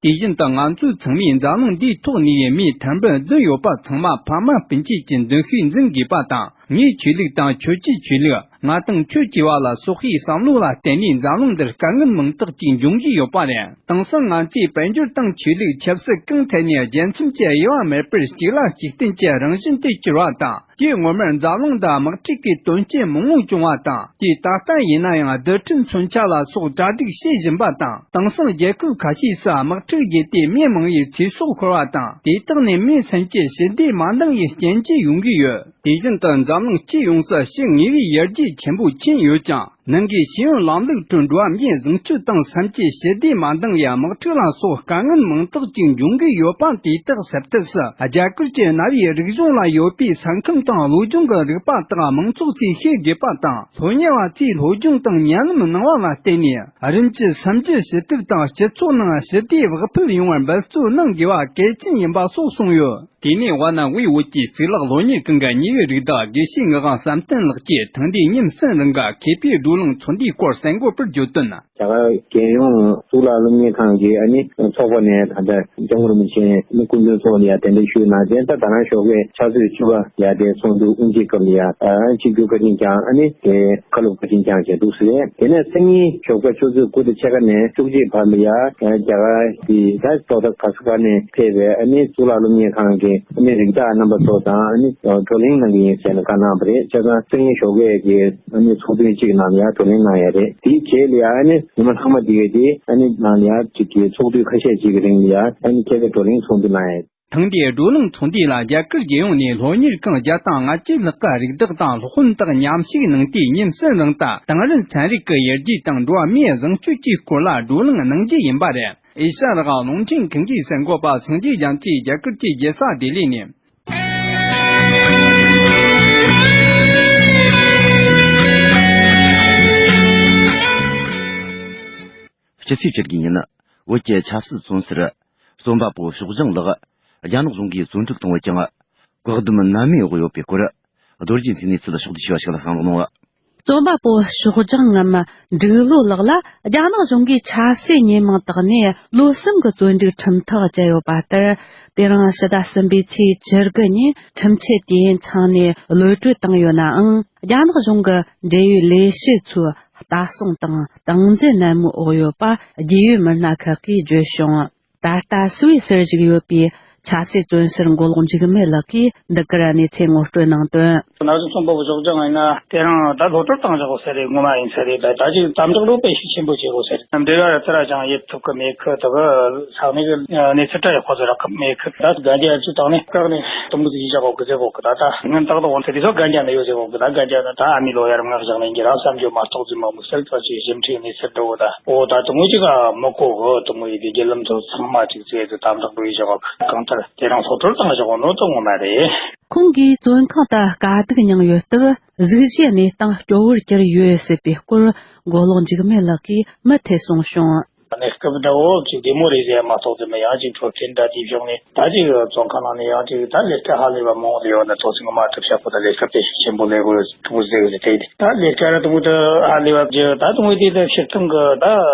དེ་བཞིན་དུ་ང་ཚོ་ཚང་མས་འཛམ་གླིང་འདིའི་ཐོག་ནས་མིའི་ཐེར་འབུམ་བདུན་ཡོད་པ་ཚང་མ་ཕ་མ་སྤུན་མཆེད་ཀྱི་མདུན་ཤེས་འཛིན་དགོས་པ་དང་། ངའི་ཆོས་ལུགས་དང་ཁྱོད་ཀྱི་ཆོས་ལུགས། ང་དང་ཁྱོད་ཅེས་པ་ལ་སོགས་པའི་བསམ་བློ་ལ་བརྟེན་ནས་འཛམ་གླིང་འདིར་དཀའ་ངལ་མང་དག་ཅིག་འབྱུང་གི་ཡོད་པ་རེད། དེང་སང་ང་ཚོས་དཔལ་འབྱོར་དང་ཆོས་ལུགས་ཆབ་སྲིད་གང་ཐད་ནས་རྒྱལ་མཚམས་ཀྱི་དབྱེ་བ་མེད་པར་གཅིག་ལ་གཅིག་བརྟེན་གྱི་རང་བཞིན་དུ་གྱུར་བ་དང་། དུས་སྔོན་མར་འཛམ་གླིང་དུ་དམག་འཁྲུག་གི་དོན་རྐྱེན་མང་བོ་བྱུང་བ་དང་། དུས་ད་ལྟ་ཡིན་ན་ཡང་རྡུལ་ཕྲན་མཚོན་ཆ་ལ་སོགས་གྲ་སྒྲིག་བྱེད་བཞིན་པ་དང་། དེང་སང་རྒྱལ་ཁབ་ཁ་ཤས་སུ་དམག་འཁྲུག་བརྒྱུད་དེ་མི་མང་བོའི་ཚེ་སྲོག་ཤོར་བ་དང་། དེ་དག་ནི་མི་སེམས་ཀྱི་ཞི་བདེ་མ་འདང་བའི་རྐྱེན་གྱིས་ཡོང་གི་ཡོད། དེ་བཞིན་དུ་འཛམ་གླིང་སྤྱི་ཡོངས་སུ་ཕྱི་དངོས་པོའི་ཡར་རྒྱས་ཆེན་པོ་ཕྱིན་ཡོད་ཀྱང་། ནང་གི་ཤེས་ཡོན་ལམ་ལུགས་ཁྲོད་འགྲོ་བ་མིའི་བཟང་སྤྱོད་དང་སེམས་ཀྱི་ཞི་བདེ་མ་འདང་བའི་དམག་འཁྲུག་ལ་སོགས་དཀའ་ངལ་མང་དག་ཅིག་འབྱུང་གི་ཡོད་པ། དེ་དག་སེལ་ཐབས་སུ་རྒྱ་གར་གྱི་གནའ་བོའི་རིག་གཞུང་ལ་ཡོད་པའི་ས་ཁམས་དང་བློ་སྦྱོང་གི་རིག་པ་དག་མང་ཚོགས་ཚོས་ཤེས་དགོས་པ་དང་། སློབ་གཉེར་བ་ཚོས་སློབ་སྦྱོང་དང་ཉམས་ལེན་གནང་བ་ལ་བརྟེན་ནས། རིམ་གྱིས་སེམས་རྒྱུད་ཞི་ཐབས་དང་སྤྱི་ཚོགས་ནང་ཞི་བདེ་བག་ཕེབས་ཡོང་བར་འབད་བརྩོན་གནང་དགོས་པ་གལ་ཆེན་ཡིན་པ་སོགས་གསུངས་ཡོད། དེ་ནས་དབའ་རྣམ་དབུས་བོད་ཀྱི་གཙུག་ལག་སློབ་གཉེར་ཁང་གི་གཉིས་པའི་རིགས་བདག་དགེ་བཤེས་ངག་དབང་བསམ་གཏན་ལགས་ཀྱིས་ཐེངས་འདིའི་ཉིན་གསུམ་རིང་གི་མཁས་པའི་བགྲོ་གླེང་ཚོགས་འདུའི་སྐོར་གསལ་འགོད་པར་བརྗོད་དོན། རྒྱ་གར་རྒྱལ་ཡོངས་གཙུག་ལག་སློབ་གཉེར་ཁང་གི་ཨ་ནི་ཚོགས་པ་ནས་ད་ལྟ་སྐྱབས་མགོན་རིན་པོ་ཆེ་ནི་སྐུ་མདུན་ཚོགས་ནས་ཡང་གདན་འདྲེན་ཞུས་གནང་། དེ་ལྟར་ད་རང་ཞོགས་ཀས་ཕྱག་ཚོད་བཅུ་པ་ཡར་དེ་ཚོགས་འདུ་དབུ་འབྱེད་སྐབས་ལ་ཡང་ཨ་ཆིབས་བསྒྱུར་བཀའ་དྲིན་བསྐྱངས། ཨ་ནི་དེ་བཀའ་སློབ་བཀའ་དྲིན་བསྐྱངས་བྱས་འདུག་ཟེར། དེ་ནས་སང་ཉིན་ཞོགས་པ་ཆུ་ཚོད་དགུ་དང་ཕྱེད་ཀ་ནས་བཅུ་གཅིག་བར་ལ་ཡང་རྒྱ་གར་གྱི་ད་ལྟོ་ད་ག་ས་ག་ནས་ཕེབས་པའི་ཨ་ནི་གཙུག་ལག་སློབ་གཉེར་ཁང་གི་ཨ་ནི་རིགས་བདག་རྣམ་པ་ཚོ་དང་ཨ་ནི་བགྲོ་གླེང་གནང་གི་ཡིན་ཟེར་ནས་བཀའ་གནང་བ་རེད། བྱས་ཙང་སང་ཉིན་ཞོགས་ཀས་ཀྱི་ཨ་ནི་ཚོགས་ཐུན་གཅིག་ནང་ལ་ཡང་བགྲོ་གླེང་གནང་ཡ་རེད། དེའི་རྗེས་ལ་ཡང་ཨ་ནི་ཉི་མ་ལྷག་མ་དེ་གའི་དེ་ཨ་ནི་ནང་ལ་ཡང་གཅིག་གི་ཚོགས་དུས་ཁ་ཤས་ཅིག་གི་རིང་ལ་ཡང་ཨ་ནི་ཁྱད་པར་བགྲོ་གླེང་ཚོགས་འདུ་གནང་ཡ། ཐེངས་འདིའི་བགྲོ་གླེང་ཚོགས་འདུ་ལ་རྒྱ་གར་རྒྱལ་ཡོངས་ནས་སློབ་གཉེར་ཁང་བརྒྱ་དང་ལྔ་བཅུ་ལྷག་གི་རིགས་བདག་དང་སློབ་དཔོན་དག་མཉམ་ཞུགས་གནང་སྟེ། ཉིན་གསུམ་རིང་དུ་དེང་རབས་ཚན་རིག་གི་ཡར་རྒྱས་དང་འགྲོ་བ་མིའི་བཟང་སྤྱོད་ཀྱི་སྐོར་ལ་བགྲོ་གླེང་གནང་རྒྱུ་ཡིན་པ་རེད། ཨེ་ཤ་རང་དབང་རླུང་འཕྲིན་ཁང་གིས་གསར་འགོད་པ་སངས་རྒྱས་རྒྱ་མཚོས་རྒྱ་གར་གྱི་རྒྱལ་ས་ལྡི་ལི་ནས། སྤྱི་ཚེས་བཅུ་དགུ་ཉིན། བོད་ཀྱི་ཆབ་སྲིད་བཙོན་ཟུར། རྩོམ་པ་པོ་ཕྱོགས་སྦྱང་ལགས་རྒྱ་ནག་གཞུང་གིས་བཙོན་འཇུག་བཏང་ཡོད་ཀྱང་། བཀག་སྡོམ་ནན་མོའི་འོག་ཡོད་པའི་སྐོར། རྡོ་རྗེ་འཛིན་གནས་ཚུལ་ཕྱོགས་བསྡུས་ཞུ་བ་ཞིག་ལ་གསན་རོགས་གནང་། རྩོམ་པ་པོ་ཕྱོགས་སྦྱང་ངམ་འབྲུག་ལོ་ལགས་ལ་རྒྱ་ནག་གཞུང་གིས་ཆབ་སྲིད་ཉེས་མིང་བཏགས་ནས་ལོ་གསུམ་གྱི་བཙོན་འཇུག་ཁྲིམས་ཐག་བཅད་ཡོད་པ་ལྟར། དེ་རིང་ཕྱི་ཟླ་གསུམ་པའི་ཚེས་བཅུ་དགུ་ཉིན་ཁྲིམས་ཆད་དུས་ཡུན་ཚང་ནས་གློད་གྲོལ་བཏང་ཡོད་ནའང་། རྒྱ་ནག་གཞུང་གི་འབྲེལ་ཡོད་ལས་བྱེད་ཚོས་ལྟ་སྲུང་དང་སྟངས་འཛིན་ནན་མོའི་འོག་ཡོད་པ་རྒྱལ་ཡོངས་མི་སྣ་ཁག་གིས་བརྗོད་བྱུང་། ད་ལྟ་སུད་སིར་བཞུགས་ཡོད་པའི་ཆབ་སྲིད་བཙོན་ཟུར་མགོ་ལོག་འཇིགས་མེད་ལགས་ཀྱིས་འདི་གར་གནས་ཚུལ་ངོ་སྤྲོད་གནང་དོན། ན་ཟུག་ཚོང་པ་བུ་ཞོགས་ལྗང་ཡིན་ན་དེ་རིང་ད་སློབ་གྲྭར་བཏང་བཞག་གོ་ས་རེད། ངོ་མ་ཡིན་ས་རེད། ད་ད་ཅིག་དམ་དྲག་ལོ་དཔེ་ཤུགས་ཆེན་པོ་བྱེད་གོ་ས་རེད། འབྲེལ་བ་ར་ཚུར་ར་ཅང་ཡེད་ཐུབ་ཀི་མེད་ཁི། ད་གི་ས་གནས་གི་གནས་ཚུལ་དྲ་ཡག་པོ་ཚོ་རག་གི་མེད་ཁི། ད་གན་རྒྱ་ཚུར་བཏང་ནས་བཀག་ནས་དུམ་བུ་ཡིན་བཞག་གོ་གི་ཟེར་གོ་གི། ད་ད་ངན་ཏག་ཏག་འོང་ས་དེ་ཚོ་གན་རྒྱ་ནས་ཡོད་ཟེར་གོ་གི། ད་གན་རྒྱ་ན་ད་ཨ་མི་ལོ་ཡར་མངག་བཞག་ནས་འགྱེལ་ར་བསམ་རྒྱུ་མ་གཏོགས་རྫུན་མ་མི་སེལ་ཐག་ཆོད། ཞིབ་ཕྲའི་གནས་ཚུལ་འགྲོ་གི། ད་འོ་ད་དུང་ཅིག་ཨ་མི་གོ་གི། དུང་ཡི་དེ་རྒྱལ་ལམ་ཚོ་ཚང་མ་ཅིག་ཚེ་དུ་དམ་དྲག་འགྲོ་ཡི་བཞག་གི། གང་ལྟར་དེ་རིང་སློབ་གྲྭར་བཏང་བཞག་གོ་ནོ་དུ་ངོ་མ་རེད། ཁོང་གིས་བཙོན་ཁང་དུ་དཀའ་སྡུག་མྱངས་ཡོད་སྟབས། གཟུགས་གཞིའི་གནས་སྟངས་སྐྱོ་བོར་གྱུར་ཡོད་ཟེར་བའི་སྐོར་མགོ་ལོག་འཇིགས་མེད་ལགས་ཀྱིས་མུ་མཐུད་གསུངས་བྱུང་། གནས་སྐབས་འདྲ་བོ་ཅིག་བདེ་མོ་རེད་ཟེར་མ་གཏོགས་ཙམ་ཡང་ཅིག་འཕྲོད་བསྟེན་འདྲ་དེའི་ཕྱོགས་ནས་ད་ཅིག་བཙོན་ཁང་ནང་ནས་ཡང་ཅིག་ད་ལས་ཀ་ཧ་ལས་པ་མང་བོ་ཡོད་ན་ཐོག་ཚིག་མ་ཐུབ་ཤག་པོ། ད་ལས་ཀ་དཔེ་ཤུགས་ཆེན་པོ་ལས་དགོས་ཐུག་ཟེར་གི་དེ་ད་ལས་ཀ་ར་དུ་ད་ཧ་ལས་པ་ཅིག་ད་དུང་དེ་ད་ཕྱིར་ཐོན་གི་ད་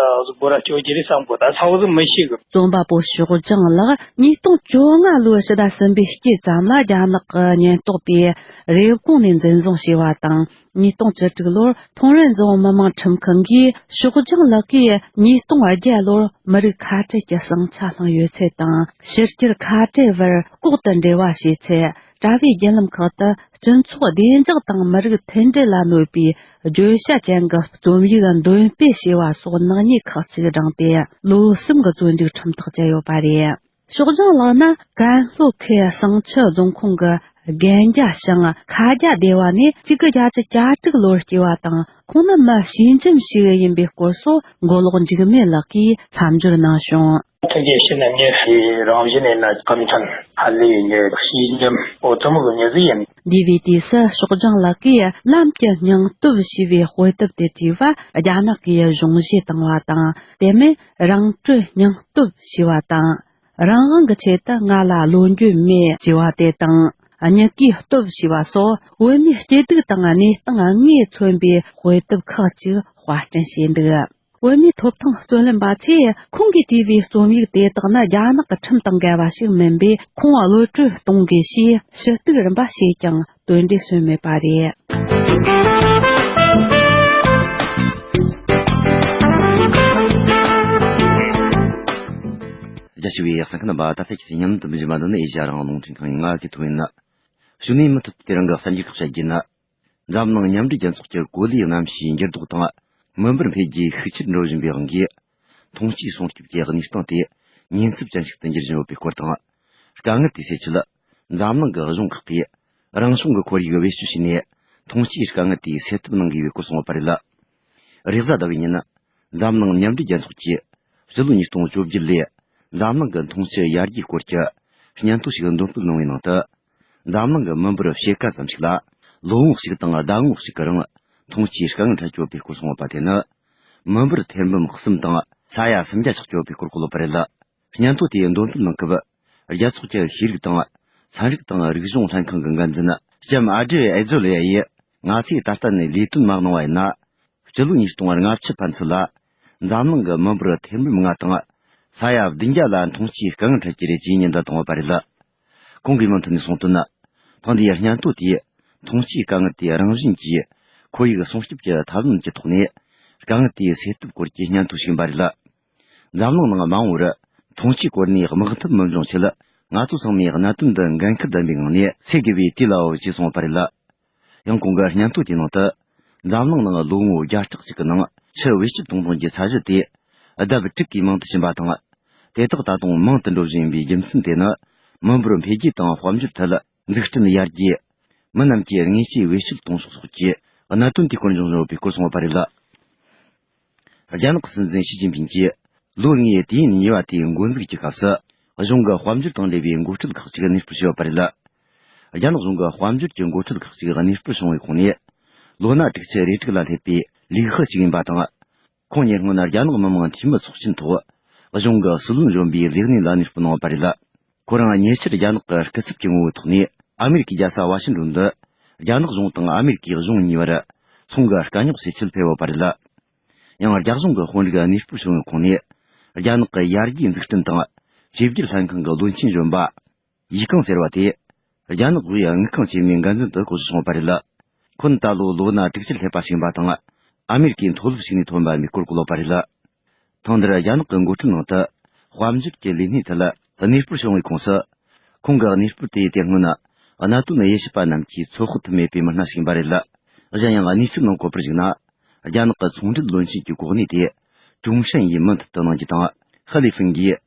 སྒོ་ར་སྐྱོ་རྒྱུ་རེད་བསམ་གོ། ད་ཚ་བོ་ཟིག་མི་ཤེས་གི། རྩོམ་པ་པོ་ཕྱོགས་སྦྱང་ལགས་ཉིས་སྟོང་བཅོ་ལྔ་ལོའི་ཕྱི་ཟླ་གསུམ་པའི་དཀྱིལ་ཙམ་ལ་རྒྱ་ནག་གི་ཉེན་རྟོག་པས་རེབ་གོང་ནས་འཛིན་བཟུང་བྱས་པ་དང་། ཉིས་སྟོང་བཅུ་དྲུག་ལོར་ཐོང་རེན་རྫོང་མི་དམངས་ཁྲིམས་ཁང་གིས་ཕྱོགས་སྦྱང་ལགས་ཀྱིས་ཉིས་སྟོང་བརྒྱད་ལོར་མི་རིགས་ཁ་བྲལ་གྱི་ཟིང་ཆ་བསླངས་ཡོད་ཚུལ་དང་། ཕྱི་རྒྱལ་ཁ་བྲལ་བར་ལྐོག་ཏུ་འབྲེལ་བ་བྱས་ཚུལ། དྲ་བའི་བརྒྱུད་ལམ་ཁག་ཏུ་སྤྱི་ཚོགས་བདེ་འཇགས་དང་མི་རིགས་མཐུན་སྒྲིལ་ལ་གནོད་པའི་བརྗོད་བྱ་ཅན་གྱི་རྩོམ་ཡིག་འདོན་སྤེལ་བྱས་པ་སོགས་ནག་ཉེས་ཁག་ཅིག་བགྲངས་ཏེ་ལོ་གསུམ་གྱི་བཙོན་འཇུག་ཁྲིམས་ཐག་བཅད་ཡོད་པ་རེད། ཕྱོགས་སྦྱང་ལགས་ནི་ཀན་ལྷོ་ཁུལ་བསང་ཆུ་རྫོང་ཁོངས་ཀྱི་རྒན་རྒྱ་ཞིང་ཁ་རྒྱ་སྡེ་བ་ནས་དཔྱིད་ཀ་བརྒྱད་ཅུ་གྱ་དྲུག་ལོར་སྐྱེས་པ་དང་། ཁོང་ནི་མི་ཞི་འཇིམ་ཞིག་ཡིན་པའི་སྐོར་སོགས་མགོ་ལོག་འཇིགས་མེད་ལགས་ཀྱིས་མཚམས་སྦྱོར་གནང་བྱུང་། ཐུགས་རྗེ་ཆེ་ནམ་ཉེ་ཞིག་རང་བཞིན་ནས་ན་ཁམས་ཐན་ཧ་ལས་ཡིན་ཉེ་ཞི་འཇིམ་འོ་ཐུ་མུ་གི་མྱི་ཟིག་ཡིན། ཌི་ཝི་ཌི་སུ་ཕྱོགས་སྦྱང་ལགས་ཀྱིས་ལམ་གྱི་སྙིང་སྟོབས་ཞེས་པའི་དཔེ་དེབ་དེ་བྲིས་པ་རྒྱ་ནག་གིས་གཞུང་བཞེས་བཏང་བ་དང་། དེ་མིན་རང་གྲོལ་སྙིང་སྟོབས་ཞེས་པ་དང་། རང་དབང་གི་ཆེད་དུ་ང་ལ་བློ་འགྱོད་མེད་ཅེས་པ་དེ་དང་། མྱུ་གུའི་སྟོབས་ཞེས་པ་སོགས་བོད་མིའི་སྐྱིད་སྡུག་དང་གནས་སྟངས་དངོས་མཚོན་པའི་དཔེ་དེབ་ཁག་ཅིག་དཔར་སྐྲུན་བྱས་འདུག། བོད་མིའི་ཐོབ་ཐང་རྩོད་ལེན་པ་ཚོས་ཁོང་གིས་བྲིས་པའི་རྩོམ་ཡིག་དེ་དག་ནི་རྒྱ་ནག་གི་ཁྲིམས་དང་འགལ་བ་ཞིག་མིན་པས། ཁོང་གློད་གྲོལ་གཏོང་དགོས་ཞེས་ཞུ་གཏུག་རིམ་པ་བྱས་ཀྱང་དོན་འབྲས་སོན་མེད་པ་རེད། རྒྱ་ཆེ་བའི་གསན་མཁན་རྣམ་པ། ད་ལྟ་ཁྱེད་ཀྱི་སྙན་ལམ་དུ་འབུལ་བཞིན་པ་འདི་ནི་ཨེ་ཤ་ཡ་རང་དབང་རླུང་འཕྲིན་ཁང་ཡིན། ང་གི་ཐོ་ཡིན། གཞུག་ནས་མུ་མཐུད་དེ་རང་གི་གསར་འགྱུར་ཁག་བཤད་རྒྱུ་ཡིན། འཛམ་གླིང་མཉམ་འབྲེལ་རྒྱལ་ཚོགས་ཀྱི་གོ་ལའི་གནམ་གཤིས་འགྱུར་ལྡོག་དང་མི་འབོར་འཕེལ་རྒྱས་ཤུགས་ཆེར་འགྲོ་བཞིན་པའི་དབང་གིས། འཐུང་ཆུའི་སྲུང་སྐྱོབ་ཀྱི་གནས་སྟངས་དེ་ཉེན་ཚབས་ཅན་ཞིག་ཏུ་འགྱུར་བཞིན་ཡོད་པའི་སྐོར་དང་། དཀའ་ངལ་དེ་སེལ་ཆེད། འཛམ་གླིང་གི་གཞུང་ཁག་གིས་རང་བྱུང་གི་ཁོར་ཡུག་བེད་སྤྱོད་བྱས་ནས་འཐུང་ཆུའི་དཀའ་ངལ་དེ་སེལ་ཐབས་གནང་དགོས་པའི་སྐོར་གསུངས་ཡོད་པ་རེད། རེས་གཟའ་ཟླ་བའི་ཉིན། འཛམ་གླིང་མཉམ་འབྲེལ་རྒྱལ་ཚོགས་ཀྱིས་སྤྱི་ལོ་ཉིས་སྟོང་བཅོ་བརྒྱད་ལོའི་འཛམ་གླིང་གི་འཐུང་ཆུ་ཡར་རྒྱས་སྐོར་གྱི་སྙན་ཐོ་ཞིག་འདོན་སྤེལ་གནང་བའི་ནང་དུ། འཛམ་གླིང་གི་མི་འབོར་ཕྱེད་ཀ་ཙམ་ཞིག་ལ་ལོ་ངོ་གཅིག་དང་ཟླ་ངོ་གཅིག་གི་རིང་འཐུང་ཆུའི་དཀའ་ངལ་འཕྲད་ཀྱི་ཡོད་པའི་སྐོར་གསུངས་ཡོད་པ་དེ་ནི། མི་འབོར་ཐེར་འབུམ་གསུམ་དང་ས་ཡ་སུམ་བརྒྱ་ཆགས་ཀྱི་ཡོད་པའི་སྐོར་བཀོད་ཡོད་པ་རེད། སྙན་ཐོ་དེའི་འདོན་སྤེལ་གནང་སྐབས། རྒྱལ་ཚོགས་ཀྱི་ཤེས་རིག་དང་ཚན་རིག་དང་རིག་གཞུང་ལྷན་ཁང་གི་འགན་འཛིན་ལྕམ་ཨ་ཌྲེ་ཨེ་ཛོ་ལེ་ཡ་ཡིས། ང་ཚོས་ད་ལྟ་ནས་ལས་དོན་མ་གནང་བ་ཡིན་ན། སྤྱི་ལོ་ཉིས་སྟོང་ལྔ་བཅུ་ཕན་ཚུན་ལ། འཛམ་གླིང་གི་མི་འབོར་ཐེར་འབུམ་ལྔ་དང་ས་ཡ་བདུན་བརྒྱ་ལ་འཐུང་ཆུའི་དཀའ་ངལ་འཕྲད་ཀྱི་རེད་ཅེས་ཉེན་བརྡ་བཏང་ཡོད་པ་རེད། ཁོང་གིས་མུ་མཐུད་ནས་གསུངས་དོན། ཐེངས་འདིའི་སྙན་ཐོ་དེས་འཐུང་ཆུའི་དཀའ་ངལ་དེ་རང་བཞིན་གྱིས་ཁོར་ཡུག་སྲུང་སྐྱོབ་ཀྱི་ཐབས་ལམ་གྱི་ཐོག་ནས་དཀའ་ངལ་དེའི་སེལ་ཐབས་སྐོར་གྱི་སྙན་ཐོ་ཞིག་ཡིན་པ་རེད། འཛམ་གླིང་ནང་མ་འོངས་པར་འཐུང་ཆུའི་སྐོར་ནས་དམག་འཐབ་མི་འབྱུང་ཆེད། ང་ཚོ་ཚང་མས་གནད་དོན་འདི་འགན་འཁུར་ལྡན་པའི་ངང་ནས་སེལ་དགོས་པའི་དུས་ལ་བབ་ཅེས་གསུངས་པ་རེད། ཡང་ཁོང་གི་སྙན་ཐོ་དེའི་ནང་དུ། འཛམ་གླིང་ནང་ལོ་ངོ་བརྒྱ་ཕྲག་གཅིག་གི་ནང་ཆུ་བེད་སྤྱོད་གཏོང་སྟངས་ཀྱི་ཚད་གཞི་དེ་ལྡབ་དྲུག་གིས་མང་དུ་ཕྱིན་པ་དང་། དེ་དག་ད་དུང་མང་དུ་འགྲོ་བཞིན་ཡིན་པའི་རྒྱུ་མཚན་དེ་ནི། མི་འབོར་འཕེལ་རྒྱས་དང་དཔལ་འབྱོར་ཐད་འཛུགས་སྐྲུན་ཡར་རྒྱས། མི་རྣམས་ཀྱིས་དངོས་ཆས་བེད་སྤྱོད་གཏོང་ཕྱོགས་སོགས་ཀྱི་གནད་དོན་དེའི་སྐོར་འབྱུང་བཞིན་ཡོད་པའི་སྐོར་གསུངས་ཡོད་པ་རེད། རྒྱ་ནག་གི་སྲིད་འཛིན་ཞི་ཅིན་ཕིང་གིས་ལོ་ལྔའི་དུས་ཡུན་གཉིས་པ་དེའི་འགོ་འཛུགས་ཀྱི་སྐབས་སུ། གཞུང་གི་དཔལ་འབྱོར་དང་འབྲེལ་བའི་འགོ་ཁྲིད་ཁག་ཅིག་གནས་སྤོར་བྱས་ཡོད་པ་རེད། རྒྱ་ནག་གཞུང་གི་དཔལ་འབྱོར་གྱི་འགོ་ཁྲིད་ཁག་ཅིག་གནས་སྤོར་བྱུང་བའི་ཁོངས་ནས། ལོ་ན་དྲུག་ཅུ་རེ་དྲུག་ལ་སླེབས་པའི་ལིག་ཧི་ཅིག་ཡིན་པ་དང་། ཁོང་ཉེ་སྔོན་རྒྱ་ནག་མི་དམངས་འཐུས་མི་ཚོགས་ཆེན་ཐོག་གཞུང་གི་སྲིད་བློན་གཞོན་པའི་ལས་གནས་ལ་གནས་སྤོར་གནང་བ་རེད། ཁོ་རང་ཉེ་ཆར་རྒྱ་ནག་གི་སྐུ་ཚབ་ཀྱི་ངོ་བོའི་ཐོག་ནས་ཨ་མེ་རི་ཀའི་རྒྱལ་ས་ཝ་ཤིང་ཏོན་དུ། རྒྱ་ནག་གཞུང་དང་ཨ་མེ་རི་ཀའི་གཞུང་གཉིས་བར་ཚོང་གི་དཀའ་རྙོག་སེལ་ཆེད་ཕེབས་ཡོད་པ་རེད། ཡང་རྒྱ་གཞུང་གི་དཔོན་རིགས་གནས་སྤོར་བྱུང་བའི་ཁོངས་ནས། རྒྱ་ནག་གི་ཡར་རྒྱས་འཛུགས་སྐྲུན་དང་བཅོས་བསྒྱུར་ལྷན་ཁང་གི་བློན་ཆེན་གཞོན་པ། ཡི་ཀང་ཟེར་བ་དེ། རྒྱ་ནག་དབུས་དངུལ་ཁང་ཆེན་མོའི་འགན་འཛིན་དུ་བསྐོ་གཞག་བྱུང་བ་རེད། ཁོ་ནི་ད་ལོ་ལོ་ན་དྲུག་ཅུར་སླེབས་པ་ཞིག་ཡིན་པ་དང་། ཨ་མེ་རི་ཀའི་མཐོ་སློབ་ཞིག་ནས་ཐོན་པ་ཡིན་པའི་སྐོར་བཀོད་ཡོད་པ་རེད། ཐེངས་འདིར་རྒྱ་ནག་གི་འགོ་ཁྲིད་ནང་དུ་དཔལ་འབྱོར་གྱི་ལས་སྣེ་ཐད་གནས་སྤོར་བྱུང་བའི་ཁོངས་སུ། ཁོང་གི་གནས་སྤོར་དེའི་དེ་སྔོན་གནད་དོན་དབྱེ་ཞིབ་པ་རྣམས་ཀྱིས་ཚོད་དཔག་ཐུབ་མེད་པའི་མི་སྣ་ཞིག་ཡིན་པ་རེད། གཞན་ཡང་གནས་ཚུལ་ནང་བཀོད་པར་གཞིགས་ན། རྒྱ་ནག་གི་ཚོང་འབྲེལ་བློན་ཆེན་གྱི་གོ་གནས་དེ་ཀྲུང་ཧྲན་ཡིས་མུ་མཐུད་དུ་གནང་རྒྱུ་དང་། ཧ་ལི་ཧྥིན་གྱིས་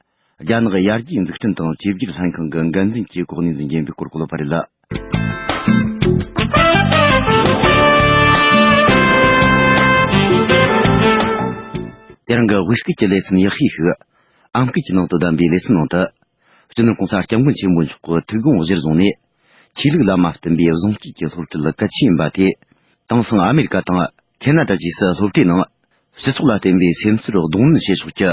རྒྱ་ནག་ཡར་རྒྱས་འཛུགས་སྐྲུན་དང་བཅོས་བསྒྱུར་ལྷན་ཁང་གི་འགན་འཛིན་གྱི་གོ་གནས་འཛིན་རྒྱུ་ཡིན་པའི་སྐོར་བཀོད་ཡོད་པ་རེད། དེ་རིང་གི་དབུས་སྐད་ཀྱི་ལེ་ཚན་ཡག་ཤོས་ཤིག་ཨམ་སྐད་ཀྱི་ནང་དུ་བདམས་པའི་ལེ་ཚན་ནང་དུ། སྤྱི་ནོར་༸གོང་ས་༸སྐྱབས་མགོན་ཆེན་པོ་མཆོག་གི་ཐུགས་དགོངས་གཞིར་བཟུང་ནས། ཆོས་ལུགས་ལ་མ་བསྟུན་པའི་བཟང་སྤྱོད་ཀྱི་སློབ་ཁྲིད་གལ་ཆེ་ཡིན་པ་དེ། དེང་སང་ཨ་མེ་རི་ཀ་དང་ཁེ་ན་ཌ་བཅས་སུ་སློབ་གྲྭའི་ནང་སྤྱི་ཚོགས་ལ་བརྟེན་པའི་སེམས་ཚོར་གདོང་ལེན་བྱེད་ཕྱོགས་ཀྱི་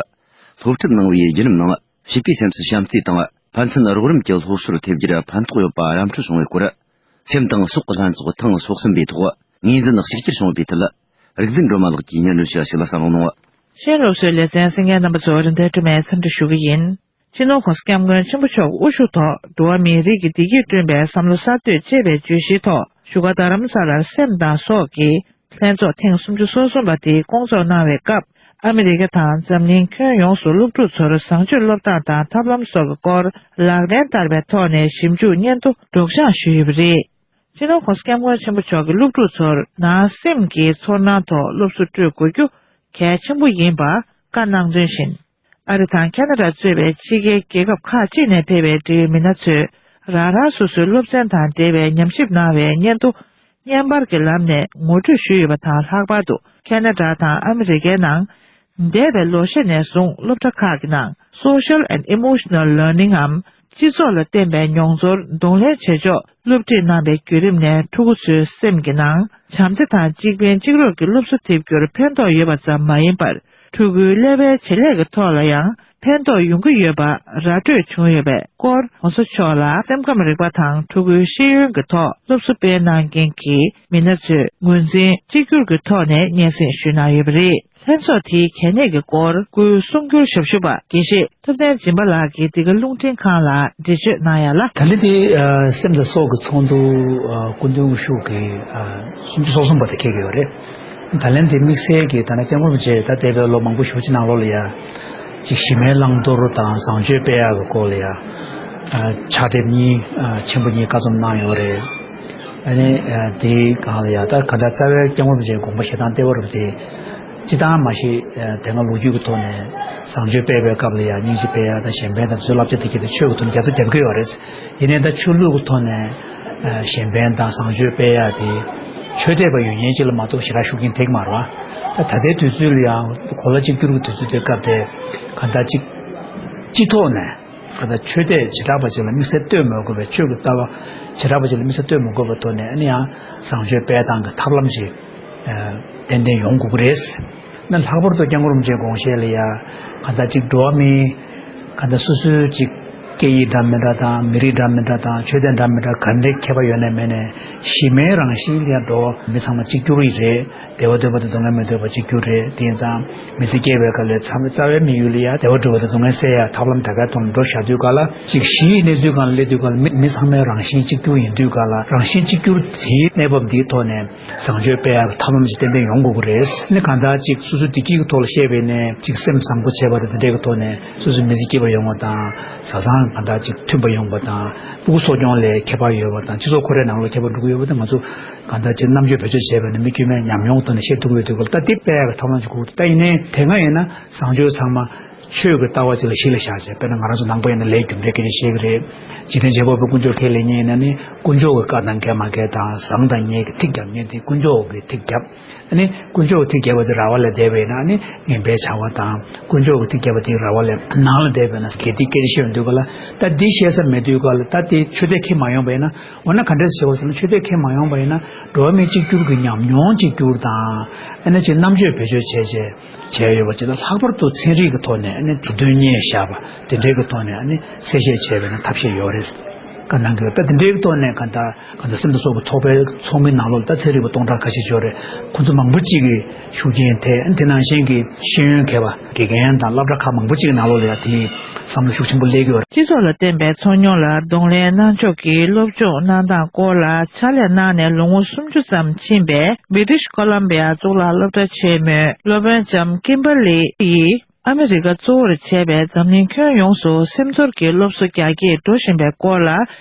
སློབ་ཁྲིད་གནང་བའི་བརྒྱུད་རིམ་ནང་བྱིས་པའི་སེམས་སུ་བྱམས་བརྩེ་དང་ཕན་ཚུན་རོགས་རམ་གྱི་སློབ་གསོར་ཐེབས་རྒྱུར་ཕན་ཐོགས་ཡོད་པ་ར་འཕྲོད་བྱུང་བའི་སྐོར། སེམས་དང་སྲོག་གི་ལྷན་ཚོགས་ཐེངས་སོ་གསུམ་པའི་ཐོག་ངོས་འཛིན་གཅིག་གྱུར་བྱུང་བའི་ཐད། རིག་ལྡན་སྒྲོལ་མ་ལགས་ཀྱིས་སྙན་སྒྲོན་ཞུ་བ་ཞིག་ལ་གསན་རོགས་གནང་། གཞན་སློབ་གསོའི་ལེ་ཚན་གསན་མཁན་རྣམ་པ་ཚོར་འདིར་མཚམས་འདྲི་ཞུ་གི་ཡིན། སྤྱི་ནོར་༸གོང་ས་༸སྐྱབས་མགོན་ཆེན་པོ་མཆོག་གི་དབུ་བཞུགས་ཐོག་འགྲོ་བ་མིའི་རིགས་ཀྱི་བདེ་སྐྱིད་བསྐྲུན་པའི་བསམ་བློ་གསར་གཏོད་ཅེས་པའི་བརྗོད་གཞིའི་ཐོག་བཞུགས་སྒར་རྡ་རམ་ས་ལར་སེམས་དང་སྲོག་གི་ལྷན་ཚོགས་ཐེངས་སུམ་ཅུ་སོ་གསུམ་པ་དེ་སྐོང་ཚོགས་གནང་བའི་སྐབས། ཨ་མི་རི་ཀ་དང་འཛམ་གླིང་ཁྱོན་ཡོངས་སུ་སློབ་ཕྲུག་ཚོར་བཟང་སྤྱོད་སློབ་སྟངས་དང་ཐབས་ལམ་སོགས་ཀྱི་སྐོར་ལག་ལེན་བསྟར་བའི་ཐོག་ནས་ཞིབ་འཇུག་སྙན་ཐོ་སྒྲོག་སྦྱང་ཞུས་ཡོད་པ་རེད། སྤྱི་ནོར་༸གོང་ས་༸སྐྱབས་མགོན་ཆེན་པོ་མཆོག་གིས་སློབ་ཕྲུག་ཚོར་ནང་སེམས་ཀྱི་ཚོར་སྣང་ཐོག་སློབ་གསོ་སྤྲོད་དགོས་རྒྱུ་གལ་ཆེན་པོ་ཡིན་པ་བཀའ་གནང་དོན་བཞིན། ཨ་རི་དང་ཁ་ན་ཌ་གཙོས་པའི་ཕྱི་རྒྱལ་རྒྱལ་ཁབ་ཁག་ཅིག་ནས་ཕེབས་པའི་འབྲེལ་ཡོད་མི་སྣ་ཚོས་རང་རང་སོ་སོའི་སློབ་ཚན་དང་འབྲེལ་བའི་ཉམས་ཞིབ་གནང་བའི་སྙན་ཐོ་བརྙན་པར་གྱི་ལམ་ནས་ངོ་སྤྲོད་ཞུས་ཡོད་པ་དང་། ལྷག་པར་དུ་ཁ་ན་ཌ་དང་ཨ་མི་རི་ཀའི་ནང་འདས་པའི་ལོ་ཤས་ནས་བཟུང་སློབ་གྲྭ་ཁག་གི་ནང་Social and Emotional Learning འམ་སྤྱི་ཚོགས་ལ་བརྟེན་པའི་མྱོང་ཚོར་གདོང་ལེན་བྱེད་ཕྱོགས་སློབ་ཁྲིད་གནང་བའི་བརྒྱུད་རིམ་ནས་ཕྲུ་གུ་ཚོའི་སེམས་ཀྱི་ནང་བྱམས་བརྩེ་དང་གཅིག་ཕན་གཅིག་རོགས་ཀྱི་སློབ་གསོ་ཐེབས་རྒྱུར་ཕན་ཐོགས་ཡོད་པ་ཙམ་མ་ཡིན་པར། ཕྲུ་གུའི་ཀླད་པའི་བྱེད་ལས་ཀྱི་ཐོག་ལ་ཡང་ཕན་ཐོགས་ཡོང་གི་ཡོད་པ་ར་སྤྲོད་བྱུང་ཡོད་པའི་སྐོར། གོང་ས་མཆོག་ལ་སེམས་ཁམས་རིག་པ་དང་ཕྲུ་གུའི་ཤེས་ཡོན་གྱི་ཐོག་སློབ་གསོ་སྤེལ་གནང་མཁན་གྱི་མི་སྣ་ཚོས་ངོས་འཛིན་གཅིག་གྱུར་གྱི་ཐོག་ནས་སྙན་སེང་ཞུས་གནང་ཡོད་པ་རེད། ལྷན་ཚོགས་དེའི་གལ་གནད་ཀྱི་སྐོར་སྐུའི་གསུང་སྒྱུར་ཞབས་ཞུ་པ་དགེ་བཤེས་ཐུབ་བསྟན་སྦྱིན་པ་ལགས་ཀྱིས་འདི་ག་རླུང་འཕྲིན་ཁང་ལ་འགྲེལ་བརྗོད་གནང་ཡ་ལ། ད་ལན་དེ་ཨ་སེམས་དང་སྲོག་གི་ཚོགས་འདུ་ཨ་སྐུ་མདུན་དབུ་བཞུགས་ཀྱིས་ཨ་སུམ་ཅུ་སོ་གསུམ་པ་དེ་འཁེལ་གྱི་ཡོད་རེད། ད་ལན་དེ་དམིགས་བསལ་གྱིས་ད་ནི་སྐྱབས་མགོན་རིན་པོ་ཆེ་ད་འདས་པའི་ལོ་མང་པོ་ཞེ་པོ་ཅིག་ནང་ལོགས་ལ་ཡ་ཅིག་གཞི་མའི་བླང་དོར་དང་བཟང་སྤྱོད་སྤེལ་ཡག་གི་སྐོར་ལ་ཡ་ཨ་ཕྱག་དེབ་གཉིས་ཨ་ཆེན་པོ་གཉིས་བཀའ་རྩོམ་གནང་ཡོད་རེད། ཨ་ནི་ཨ་དེའི་སྒང་ལ་ཡ་ད་ག་ད་རྩ་བའི་སྐྱབས་མགོན་རིན་པོ་ཆེའི་དགོངས་པ་བཞེས་སྟངས་ལྟེ་བ་རུ་དེ། སྤྱི་བཏང་མ་གཞི་ཨ་དེ་སྔ་ལོ་རྒྱུས་ཀྱི་ཐོག་ནས་བཟང་སྤྱོད་སྤེལ་བའི་སྐབས་ལ་ཡང་སྙིང་རྗེ་སྤེལ་ཡ་དང་གཞན་ཕན་དང་དེ་ཚོའི་བསླབ་བྱ་དེ་གྱད་དེ་ཆོས་ཀྱི་ཐོག་ནས་རྒྱ་མཚོ་བརྒྱབ་ཀྱི་ཡོད་རེད། ཡིན་ནའི་ད་ཆོས་ལུགས་ཀྱི་ཐོག་ནས་ཨ་གཞན་ཕན་དང་བཟང་སྤྱོད་སྤེལ་ཡ་དེ་ཆོས་དད་པ་ཡོད་མཁན་ཅིག་ལ་མ་གཏོགས་ཞེ་དྲག་ཤུགས་རྐྱེན་ཐེབས་ཀྱི་མ་རེད་བ། ད་ད་ལྟའི་དུས་ཚོད་ལ་ཡང་གོ་ལ་གཅིག་གྱུར་གྱི་དུས་ཚོད་དེ་སྐབས་དེ་ག་ད་གཅིག་སྤྱི་ཐོག་ནས། ད་ལྟ་ཆོས་དད་བྱེ་བྲག་པ་ཅིག་ལ་དམིགས་བསལ་ལྟོས་མ་དགོས་པའི་ཆོས་ཀྱི་ལྟ་བ་བྱེ་བྲག་པ་ཅིག་ལ་དམིགས་བསལ་ལྟོས་མ་དགོས་པའི་ཐོག་ནས་ཨ་ནི་ཡང་བཟང་སྤྱོད་སྤེལ་སྟངས་ཀྱི་ཐབས་ལམ་ཅིག་ཨ་ཏན་ཏན་ཡོང་དགོས་ཀྱི་རེད། ན་ལྷག་པར་དུ་སྐྱབས་མགོན་རིན་པོ་ཆེའི་དགོངས་བཞེད་ལ་ཡ་ག་ད་ཅིག་འགྲོ་བ་མིའི་ག་ད་སོ་སོའི་ཅིག་སྐད་ཡིག་འདྲ་མི་འདྲ་དང་མི་རིགས་འདྲ་མི་འདྲ་དང་ཆོས་དད་འདྲ་མི་འདྲ་ག་འདྲའི་ཁྱད་པར་ཡོད་ནའི་མེད་ནའི་གཞི་མའི་རང་བཞིན་ལ་ཡ་འགྲོ་བ་མི་ཚང་མ་གཅིག་གྱུར་ཡིན་རེད། བདེ་བ་འདོད་པ་དང་སྡུག་བསྔལ་མི་འདོད་པ་གཅིག་གྱུར་རེད། དེ་ཡིན་ཙང་མི་ཚེ་སྐྱེལ་བའི་སྐབས་ལ་ཚང་རྩ་བའི་དམིགས་ཡུལ་ལ་ཡ་བདེ་བ་སྒྲུབ་པ་དང་སྡུག་བསྔལ་སེལ་ཡ་ཐབས་ལམ་དེ་གའི་ཐོག་ནས་འགྲོ་བཞག་དུས་ག་ལ་ཅིག་གཞི་ཡི་གནས་ཚུལ་སྒང་ལ་སླེབས་དུས་ག་ལ་མི་མི་ཚང་མའི་རང་བཞིན་གཅིག་གྱུར་ཡིན་དུས་ག་ལ་རང་བཞིན་གཅིག་གྱུར་དེའི་གནས་བབ་འདིའི་ཐོག་ནས་བཟང་སྤྱོད་སྤེལ་ཡ་གི་ཐབས་ལམ་ཅིག་ཏན་ཏན་ཡོང་དགོས་ཀྱི་རེད། ནི་གང་ལྟར་ཅིག་སོ་སོ་བདེ་སྐྱིད་ཀྱི་ཐོག་ལ་བཤད་པའི་ནས་ཅིག་སེམས་བཟང་པོ་བྱས་པ་དང་དེ་འདྲའི་གི་ཐོག་ནས་སོ་སོའི་མི་ཚེ་སྐྱིད་པ་ཡོང་བ་དང་བཟའ་ཚང་གང་ལྟར་ཅིག་མཐུན་པ་ཡོང་བ་དང་ཕྲུ་གུ་གསོ་སྐྱོང་ལ་ཁྱད་པར་ཡོད་པ་དང་སྤྱི་ཚོགས་ཁོ་རའི་ནང་ལ་ཁྱད་པར་འགྲོ་གི་ཡོད་པ་དང་ང་ཚོ། གང་ལྟར་ཅིག་རྣམ་དཔྱོད་བེད་སྤྱོད་བྱས་པ་ནི་མི་དཀྱུས་མའི་ཉམས་མྱོང་ཐོག་ནས་བཤད་ཐུབ་ཀྱི་ཡོད་དུས་ག་ལ་ད་འདི་སྤེལ་ཡག་གི་ཐབས་ལམ་ཅིག་དགོས་འདུག་ད་ཡིན་ནའི་དེ་སྔ་ཡིན་ན་བཟང་སྤྱོད་ཚང་མ་ཆོས་ཀྱི་ལྟ་བ་ཅིག་ལ་གཞི་ལ་བཞག་བྱས་དཔེར་ན་ང་རང་ཚོ་ནང་པ་ཡིན་ན་ལས་རྒྱུ་འབྲས་སྐད་ཆ་བཤད་ཀྱི་རེད། འཇིག་རྟེན་བྱེད་པ་པོའི་དཀོན་མཆོག་ཁས་ལེན་མཁན་ཡིན་ན་ནི་དཀོན་མཆོག་གི་བཀའ་དང་འགལ་མ་འགལ་དང་བཟང་དང་ངན་གྱི་ཐིག་རྒྱབ་མཁན་དེ་དཀོན་མཆོག་གི་ཐིག་རྒྱབ། ཨ་ནི་དཀོན་མཆོག་གི་ཐིག་རྒྱབ་པ་དེ་ར་བ་ལ་བསྡད་པ་ཡིན་ན་ཨ་ནི་ངན་པའི་བྱ་བ་དང་དཀོན་མཆོག་གི་ཐིག་རྒྱབ་པ་དེ་ར་བ་ལ་ནང་ལ་བསྡད་པ་ཡིན་ན་དགེ་སྡིག་སྐད་ཆ་བཤད་ཡོང་དུས་ག་ལ་ད་འདི་བཤད་ས་མེད་དུས་ག་ལ་ད་དེ་ཆོས་དད་ཁས་མ་ཡོང་པ་ཡིན་ན། འོ་ན་ག་འདྲས་བྱེད་བ་ཟེར་ན་ཆོས་དད་ཁས་མ་ཡོང་བ་ཡིན་ན་འགྲོ་བ་མི་གཅིག་གྱུར་གྱི་ཉམས་མྱོང་གཅིག་གྱུར་དང་ཨ་ནི་ཅིག་རྣམ་དཔྱོད་བེད་སྤྱོད་བྱས་བྱས་བྱས་ཡོད་པ་ཅིག་དང་ལྷག་པར་དུ་ཚན་རིག་གི་ཐོག་ནས་ཨ་ནི་འབྲུ་དོན་རྙེད་བཞག་པ་དེ་འདྲའི་གི་ཐོག་ནས་ཨ་ནི་གསལ་བཤད་བྱས་པ་ཡིན་ན་ཐབས་ཤེས་ཡོད་རེད། བཀའ་གནང་གི་ཡོད། ད་དེ་འདྲའི་གི་ཐོག་ནས་ག་ད་ག་ད་སེམས་དང་སྲོག་གི་ཚོགས་པའི་ཚོགས་མི་ནང་ལོགས་ལ་ད་ཚན་རིག་པ་སྟོང་ཕྲག་ཁ་ཤས་ཡོད་རེད། ཁོང་ཚོ་མང་པོ་གཅིག་གི་ཤུགས་རྐྱེན་ཐེབས། དེ་ནང་བཞིན་གྱི་ཤེས་ཡོན་མཁས་པ་དགེ་རྒན་དང་སློབ་གྲྭ་ཁག་མང་པོ་གཅིག་གི་ནང་ལོགས་ལ་ཡང་དེའི་བསམ་བློ་ཤུགས་ཆེན་པོ་སླེབས་ཀྱི་ཡོད་རེད། སྤྱི་ཚོགས་ལ་བརྟེན་པའི་ཚོང་སྙོམས་ལ་གདོང་ལེན་གནང་ཕྱོགས་ཀྱི་སློབ་སྦྱོང་གནང་སྟངས་སྐོར་ལ་ཕྱག་ལས་གནང་ནས་ལོ་ངོ་སུམ་ཅུ་ཙམ་ཕྱིན་པའི་བྷི་ཏིཤ་ཀོ་ལམ་བི་ཡ་གཙུག་ལག་སློབ་གྲྭ་ཆེན་མོའི་སློབ་དཔོན་ལྕམ་ཀིམ་བྷར་ལི་ཡིས་ཨ་མི་རི་ཀ་གཙོ་བོར་བྱས་པའི་འཛམ་གླིང་ཁྱོན་ཡོངས་སུ་སེམས་ཚོར་གྱི་སློབ་གསོ་རྒྱ་སྐྱེད་འགྲོ་བཞིན་པའི་སྐོར་ལ་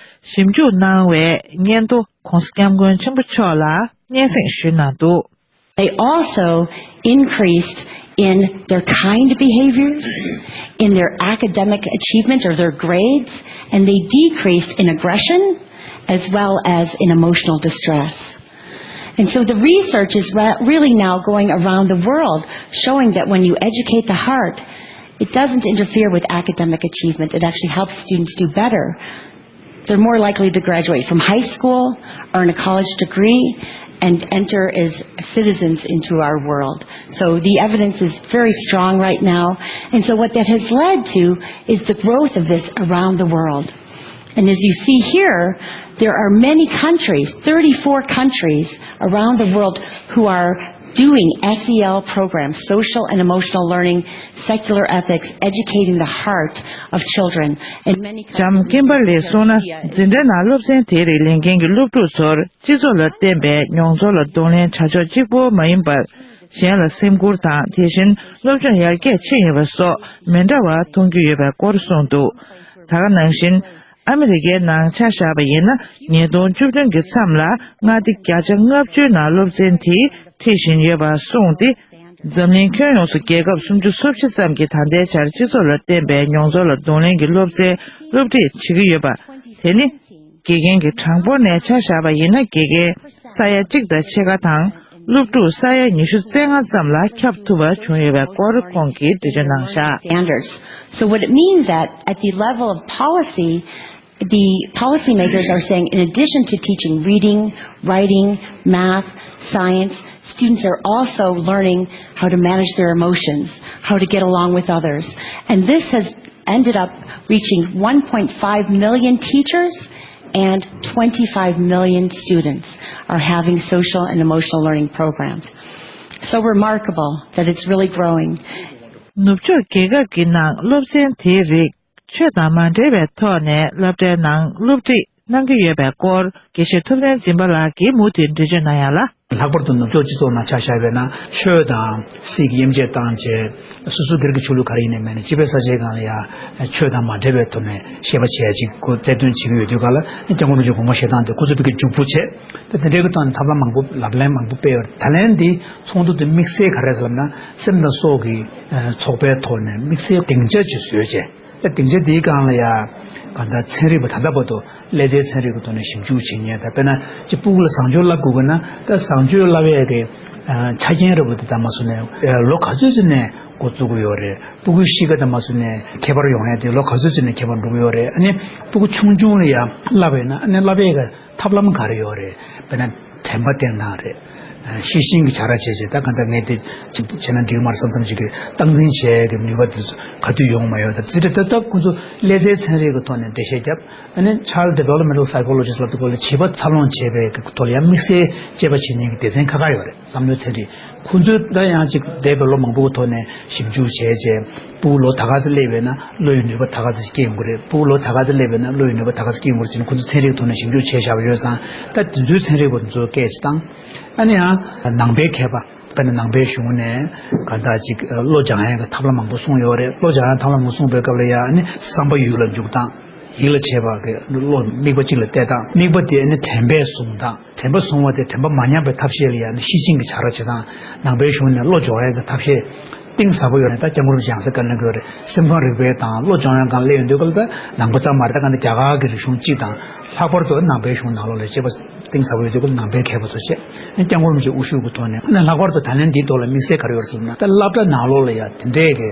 ཞིབ་འཇུག་གནང་བའི་སྙན་ཐོ་༸གོང་ས་༸སྐྱབས་མགོན་ཆེན་པོ་མཆོག་ལ་སྙན་སེང་ཞུས་གནང་འདུག། They also increased in their kind behaviors, in their academic achievement or their grades, and they decreased in aggression as well as in emotional distress. And so the research is re- really now going around the world showing that when you educate the heart, it doesn't interfere with academic achievement. It actually helps students do better. They're more likely to graduate from high school, earn a college degree, and enter as citizens into our world. So the evidence is very strong right now. And so what that has led to is the growth of this around the world. And as you see here, there are many countries, thirty-four countries around the world who are doing S E L programs, social and emotional learning, secular ethics, educating the heart of children. In many countries, ལྕམ་ཀིམ་བྷར་ལིས་གསུངས་ན། འཛིན་གྲྭའི་ནང་སློབ་ཚན་དེའི་རིགས་ལེན་མཁན་གྱི་སློབ་ཕྲུག་ཚོར་སྤྱི་ཚོགས་ལ་བརྟེན་པའི་མྱོང་ཚོར་ལ་གདོང་ལེན་བྱ་ཕྱོགས་གཅིག་པོ་མ་ཡིན་པར། གཞན་ལ་སེམས་ཁུར་དང་། དེ་བཞིན་སློབ་སྦྱོང་ཡར་རྒྱས་ཕྱིན་ཡོད་པ་སོགས་མི་འདྲ་བ་མཐོང་རྒྱུ་ཡོད་པའི་སྐོར་གསུངས་འདུག། ད་ག་ནང་བཞིན། ཨ་མི་རི་ཀའི་ནང་ཆ་བཞག་པ་ཡིན་ན། ཉིས་སྟོང་བཅུ་བདུན་གྱི་མཚམས་ལ་མངའ་སྡེ་བརྒྱ་ཆ་ལྔ་བཅུའི་ནང་སློབ་ཚན་དེ་ཁྲིད་བཞིན་ཡོད་པ་གསུངས་ཏེ། འཛམ་གླིང་ཁྱོན་ཡོངས་སུ་རྒྱལ་ཁབ་སུམ་ཅུ་སོ་བཞི་ཙམ་གྱིས་ད་ལྟའི་ཆར་སྤྱི་ཚོགས་ལ་བརྟེན་པའི་མྱོང་ཚོར་ལ་གདོང་ལེན་གྱི་སློབ་ཚན་སློབ་ཁྲིད་བྱེད་ཀྱི་ཡོད་པ། དེ་ནི། དགེ་རྒན་གྱི་གྲངས་འབོར་ནས་ཆ་བཞག་པ་ཡིན་ན། དགེ་རྒན་ས་ཡ་གཅིག་དང་ཕྱེད་ཀ་དང་། སློབ་ཕྲུག་ས་ཡ་ཉི་ཤུ་རྩ་ལྔ་ཙམ་ལ་ཁྱབ་ཐུབ་པ་བྱུང་ཡོད་པའི་སྐོར་ཁོང་གིས་འགྲེལ་བརྗོད་གནང་བཞག། Standards. So what it means that at the level of policy, the policymakers are saying, in addition to teaching reading, writing, math, science, Students are also learning how to manage their emotions, how to get along with others. And this has ended up reaching one point five million teachers and twenty-five million students are having social and emotional learning programs. So remarkable that it's really growing. ནུབ་ཕྱོགས་རྒྱལ་ཁབ་ཀྱི་ནང་སློབ་ཚན་དེའི་རིགས་ཆོས་དང་མ་འབྲེལ་བའི་ཐོག་ནས་སློབ་གྲྭའི་ནང་སློབ་ཁྲིད་གནང་གི་ཡོད་པའི་སྐོར་དགེ་བཤེས་ཐུབ་བསྟན་འཛིན་པ་ལགས་ཀྱིས་མུ་མཐུད་འགྲེལ་བརྗོད་གནང་ཡ་ལ། ལྷག་པར་དུ་ནུབ་ཕྱོགས་སྤྱི་ཚོགས་ནང་ཆ་བཞག་པ་ཡིན་ན་ཆོས་དང་སྲིད་ཀྱི་དབྱེ་འབྱེད་བཏང་བྱས་སོ་སོ་སྒེར་གྱི་ཆོས་ལུགས་ག་རེ་ཡིན་ནའི་མིན་ནའི་སྤྱི་པའི་ས་ཆའི་སྒང་ལ་ཡ་ཆོས་དང་མ་འབྲེལ་བའི་ཐོག་ནས་བཤད་པ་བྱས་ཅིག་ཁོ་རྩལ་འདོན་བྱེད་ཀྱི་ཡོད་དུས་སྒང་ལ་སྐྱབས་མགོན་རིན་པོ་ཆེའི་དགོངས་པ་བཞེས་སྟངས་དེ་ཁོ་ཚོ་ཕ་གིར་འཇུག་པོ་བྱས། ད་དེ་འདྲའི་གི་ཐོག་ནས་ཐབས་ལམ་མང་པོ་ལབ་གླེང་མང་པོ་སྤེལ་ཡོད་རེད། ད་ལན་འདི་ཚོགས་འདུ་དེ་དམིགས་བསལ་ག་རེ་རེད་ལབ་ན་སེམས་དང་སྲོག་གི་ཚོགས་པའི་ཐོག་ནས་དམིགས་བསལ་སྡིངས་ཆ་ཅིག་བཟོས་བྱས། ད་སྡིངས་ཆ་འདིའི་སྒང་ལ་ཡ་གང་ལྟར་ཚན་རིག་པ་ད་ལྟ་བར་དུ་ཀླད་རྩའི་ཚན་རིག་གི་ཐོག་ནས་ཞིབ་འཇུག་བྱེད་མཁན། ད་དཔེར་ན་ཅིག་སྤུ་གུ་ལ་བཟང་སྤྱོད་བསླབ་དགོས་ཀྱི་ན་ད་བཟང་སྤྱོད་བསླབ་ཡས་ཀྱི་ཆ་རྐྱེན་རེད་པ། དེ་ད་མ་སོང་ནས་ལོ་ག་ཚོད་ཙམ་ནས་འགོ་བཙུགས་ཀྱི་ཡོད་རེད། སྤུ་གུའི་གཤིས་ཀ་ད་མ་སོང་ནས་ཁྱད་པར་ཡོང་ཡས་དེ་ལོ་ག་ཚོད་ཙམ་ནས་ཁྱད་པར་འགྲོ་གི་ཡོད་རེད། ཨ་ནི་སྤུ་གུ་ཆུང་ཆུང་ལ་ཡ་བསླབ་པ་ཡིན་ན་ཨ་ནི་བསླབ་ཡས་ཀྱི་ཐབས་ལམ་ག་རེ་ཡོད་རེད། དཔེར་ན་དྲན་པ་བསྟེན་སྟངས་རེད། ཤེས་བཞིན་གྱི་བྱ་ར་བྱས་བྱས་ད་གང་ལྟར་ངས་དེ་བྱས་ན་འགྲིག་མ་རེད་བསམ་བསམ་ཅིག་གི་སྟངས་འཛིན་བྱས་ཀྱི་ནུས་པ་དེ་ཚོ་ག་དུས་ཡོང་མ་ཡོང་ད་རྩིས་སྤྲད་ད་ད་ཁོང་ཚོ་ཀླད་རྩའི་ཚན་རིག་གི་ཐོག་ནས་འགྲེལ་བཤད་བརྒྱབ། ཨ་ནི་Child Developmental Psychologist ལབ་དུས་སྐོར་ལ་བྱིས་པ་འཚར་ལོངས་བྱེད་པའི་གི་ཐོག་ལ་ཡང་དམིགས་བསལ་དཔྱད་པ་བྱེད་མཁན་གྱི་སྡེ་ཚན་ཁག་ཁག་ཡོད་རེད། བསམ་བློའི་ཚན་རིག་ཁོང་ཚོས་ད་ཡང་ཅིག་འདས་པའི་ལོ་མང་པོ་གི་ཐོག་ནས་ཞིབ་འཇུག་བྱས་རྗེས་སྤུ་གུ་ལོ་ད་ག་ཚོད་སླེབས་ཡོད་ན་བློ་ཡི་ནུས་པ་ད་ག་ཚོད་ཅིག་སྐྱེ་ཡོང་གི་རེད། སྤུ་གུ་ལོ་ད་ག་ཚོད་སླེབས་ཡོད་ན་བློ་ཡི་ནུས་པ་ད་ག་ཚོད་སྐྱེ་ཡོང་གི་རེད་ཅེས་ནས་ཁོང་ཚོ་ཚན་རིག་ཐོག་ནས་ཞིབ་འཇུག་བྱས་བཞག་པ་ཡོད་ཙང་ད་དེ་ཚོའི་ཚན་རིག་པ་ཚོ་སྐད་ཅིག་བཏང་། ཨ་ནི་ཡང་ནང་པའི་མཁས་པ་དཔེར་ན་ནང་པའི་གཞུང་ནས་ག་ད་ཅིག་བློ་སྦྱང་ཡས་ཀྱི་ཐབས་ལམ་མང་པོ་གསུངས་ཡོད་རེད། བློ་སྦྱང་ཡས་ཐབས་ལམ་མང་པོ་གསུངས་པའི་སྐབས་ལ་ཡང་ཨ་ནི་བསམ་པ་ཡུལ་ལ་འཇུག་སྟངས། ཡིད་ལ་བྱེད་པ་གི་བློ་དམིགས་པ་གཅིག་ལ་གཏད་སྟངས། དམིགས་པ་དེ་ནི་དྲན་པས་བཟུང་སྟངས། དྲན་པ་བཟུང་བ་དེ་དྲན་པ་མ་ཉམས་པའི་ཐབས་ཤེས་ལ་ཡང་ནི་ཤེས་བཞིན་གྱི་བྱ་ར་བྱེད་སྟངས། ནང་པའི་གཞུང་ནས་བློ་སྦྱོང་ཡག་གི་ཐབས་ཤེས་གཏིང་ཟབ་པོ་ཡོད་ནས་ད་སྐྱབས་མགོན་རིན་པོ་ཆེ་ཡང་སེ་བཀའ་གནང་གི་ཡོད་རེད། སེམས་ཁམས་རིག་པའི་དང་བློ་སྦྱོང་ཡག་སྒང་སླེབས་ཡོང་དུས་སྐབས་ལ་ད་ནང་པ་ཙམ་མ་རེད། ད་ག་ནི་རྒྱ་གར་གྱི་རིག་གཞུང་སྤྱི་དང་ལྷག་པར་དུ་ནང་པའི་གཞུང་ནང་ལོགས་ལ་དཔྱད་པ་གཏིང་ཟབ་པོ་ཡོད་དུས་སྐབས་ནང་པའི་མཁས་པ་ཚོ་བྱས་སྐྱབས་མགོན་རིན་པོ་ཆེ་དབུ་བཞུགས་ཀྱི་ཐོག་ནས་ལྷག་པར་དུ་ད་ལན་འདིའི་ཐོག་ལ་དམིགས་བསལ་ག་རེ་ཡོད་རེད་ཟེར་ན་ད་སློབ་གྲྭ་ནང་ལོགས་ལ་ཡང་དེ་འདྲས་ཀྱི་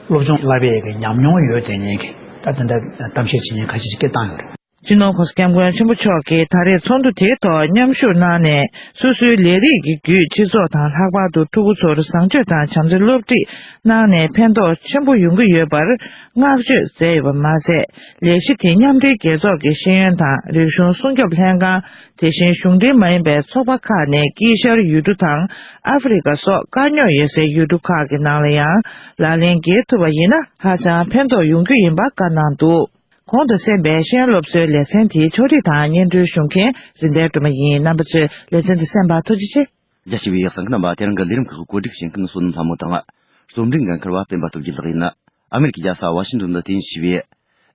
སློབ་སྦྱོང་བསླབ་པའི་གི་ཉམས་མྱོང་ཡོད་དེ་ཉན་གི་ད་དེ་འདྲ་གཏམ་བཤད་བྱེད་མཁན་ཁ་ཤས་ཤིག་སྐད་བཏང་ཡོད་རེད། སྤྱི་ནོར་༸གོང་ས་༸སྐྱབས་མགོན་ཆེན་པོ་མཆོག་གིས་ད་རེས་ཚོགས་འདུ་དེའི་ཐོག་མཉམ་ཞུགས་གནང་ནས་སོ་སོའི་ལས་རིགས་ཀྱི་བརྒྱུད་སྤྱི་ཚོགས་དང་ལྷག་པར་དུ་ཕྲུ་གུ་ཚོར་བཟང་སྤྱོད་དང་བྱམས་བརྩེ་སློབ་ཁྲིད་གནང་ནས་ཕན་ཐོགས་ཆེན་པོ་ཡོང་གི་ཡོད་པར་བསྔགས་བརྗོད་མཛད་ཡོད་པ་མ་ཟད། ལས་གཞི་དེ་མཉམ་འབྲེལ་རྒྱལ་ཚོགས་ཀྱི་ཤེས་ཡོན་དང་རིག་གཞུང་སྲུང་སྐྱོབ་ལྷན་ཁང་། དེ་བཞིན་གཞུང་འབྲེལ་མ་ཡིན་པའི་ཚོགས་པ་ཁག་ནས་དཀྱིལ་ཤར་ཡུལ་གྲུ་དང་ཨ་ཧྥེ་རི་ཁ་སོགས་དཀའ་རྙོག་ཡོད་སའི་ཡུལ་གྲུ་ཁག་གི་ནང་ལ་ཡང་ལག་ལེན་འགེལ་ཐུབ་པ་ཡིན་ན་ཧ་ཅང་ཕན་ཐོགས་ཡོང་རྒྱུ་ཡིན་པ་བཀའ་གནང་འདུག་གོང་དུ་གསན་པའི་ཤེས་ཡོན་སློབ་གསོའི་ལེ་ཚན་དེའི་ཕྱོགས་སྒྲིག་དང་སྙན་སྒྲོན་ཞུ་མཁན་རིན་ལྡན་སྒྲོལ་མ་ཡིན། རྣམ་པ་ཚོས་ལེ་ཚན་འདི་གསན་པར་ཐུགས་རྗེ་ཆེ། རྒྱ་ཆེ་བའི་གསན་མཁན་རྣམ་པ། དེ་རིང་གི་ལས་རིམ་ཁག་གོ་སྒྲིག་བྱེད་མཁན་བསོད་ནམས་ལྷ་མོ་དང་། རྩོམ་སྒྲིག་འགན་འཁུར་བ་སྤེན་པ་སྟོབས་རྒྱལ་ལགས་ཡིན། ཨ་མེ་རི་ཀའི་རྒྱལ་ས་ཝ་ཤིང་ཏོན་དུ་དུས་ཡུན་ཞུས་པའི་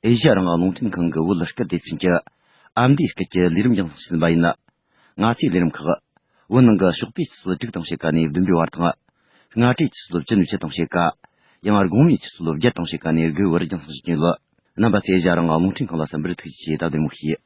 ཨེ་ཤ་ཡ་རང་དབང་རླུང་འཕྲིན་ཁང་གི་བོད་སྐད་སྡེ་ཚན་གྱི་ཨ་མདོའི་སྐད་ཀྱི་ལས་རིམ་རྒྱང་སྲིང་ཞུས་ཟིན་པ་ཡིན། ང་ཚོའི་ལས་རིམ་ཁག་བོད་ནང་གི་ཞོགས་པའི་ཆུ་ཚོད་དྲུག་དང་ཕྱེད་ཀ་ནས་བདུན་པའི་བར་དང་། སྔ་དྲོའི་ཆུ་ཚོད་བཅུ་ནས་བཞི་དང་ཕྱེད་ཀ་ཡང་དགོང་མོའི་ཆུ་ཚོད་བརྒྱད་དང་ཕྱེད་ཀ་ནས་དགུ་བར་རྒྱང་སྲིང་ཞུ་རྒྱུ་ཡིན། རྣམ་པ་ཚོས་ཨེ་ཤ་ཡ་རང་དབང་རླུང་འཕྲིན་ཁང་ལ་གསན་པར་ཐུགས་རྗེ་ཆེ། ད་བདེ་མོ་བྱོས།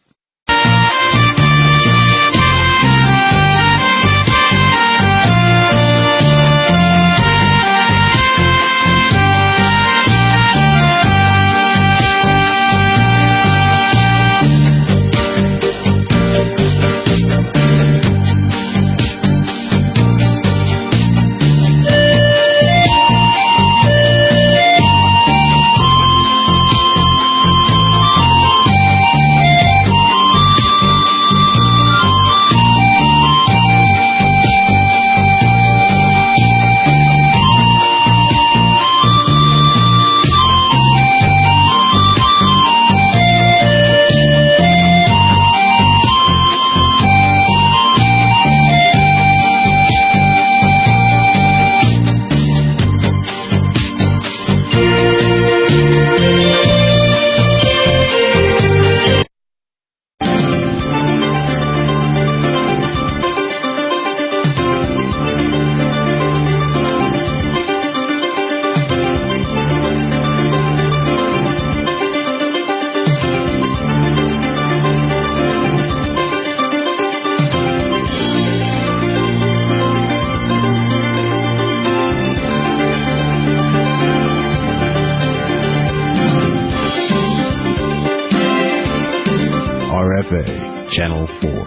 R F A, Channel four.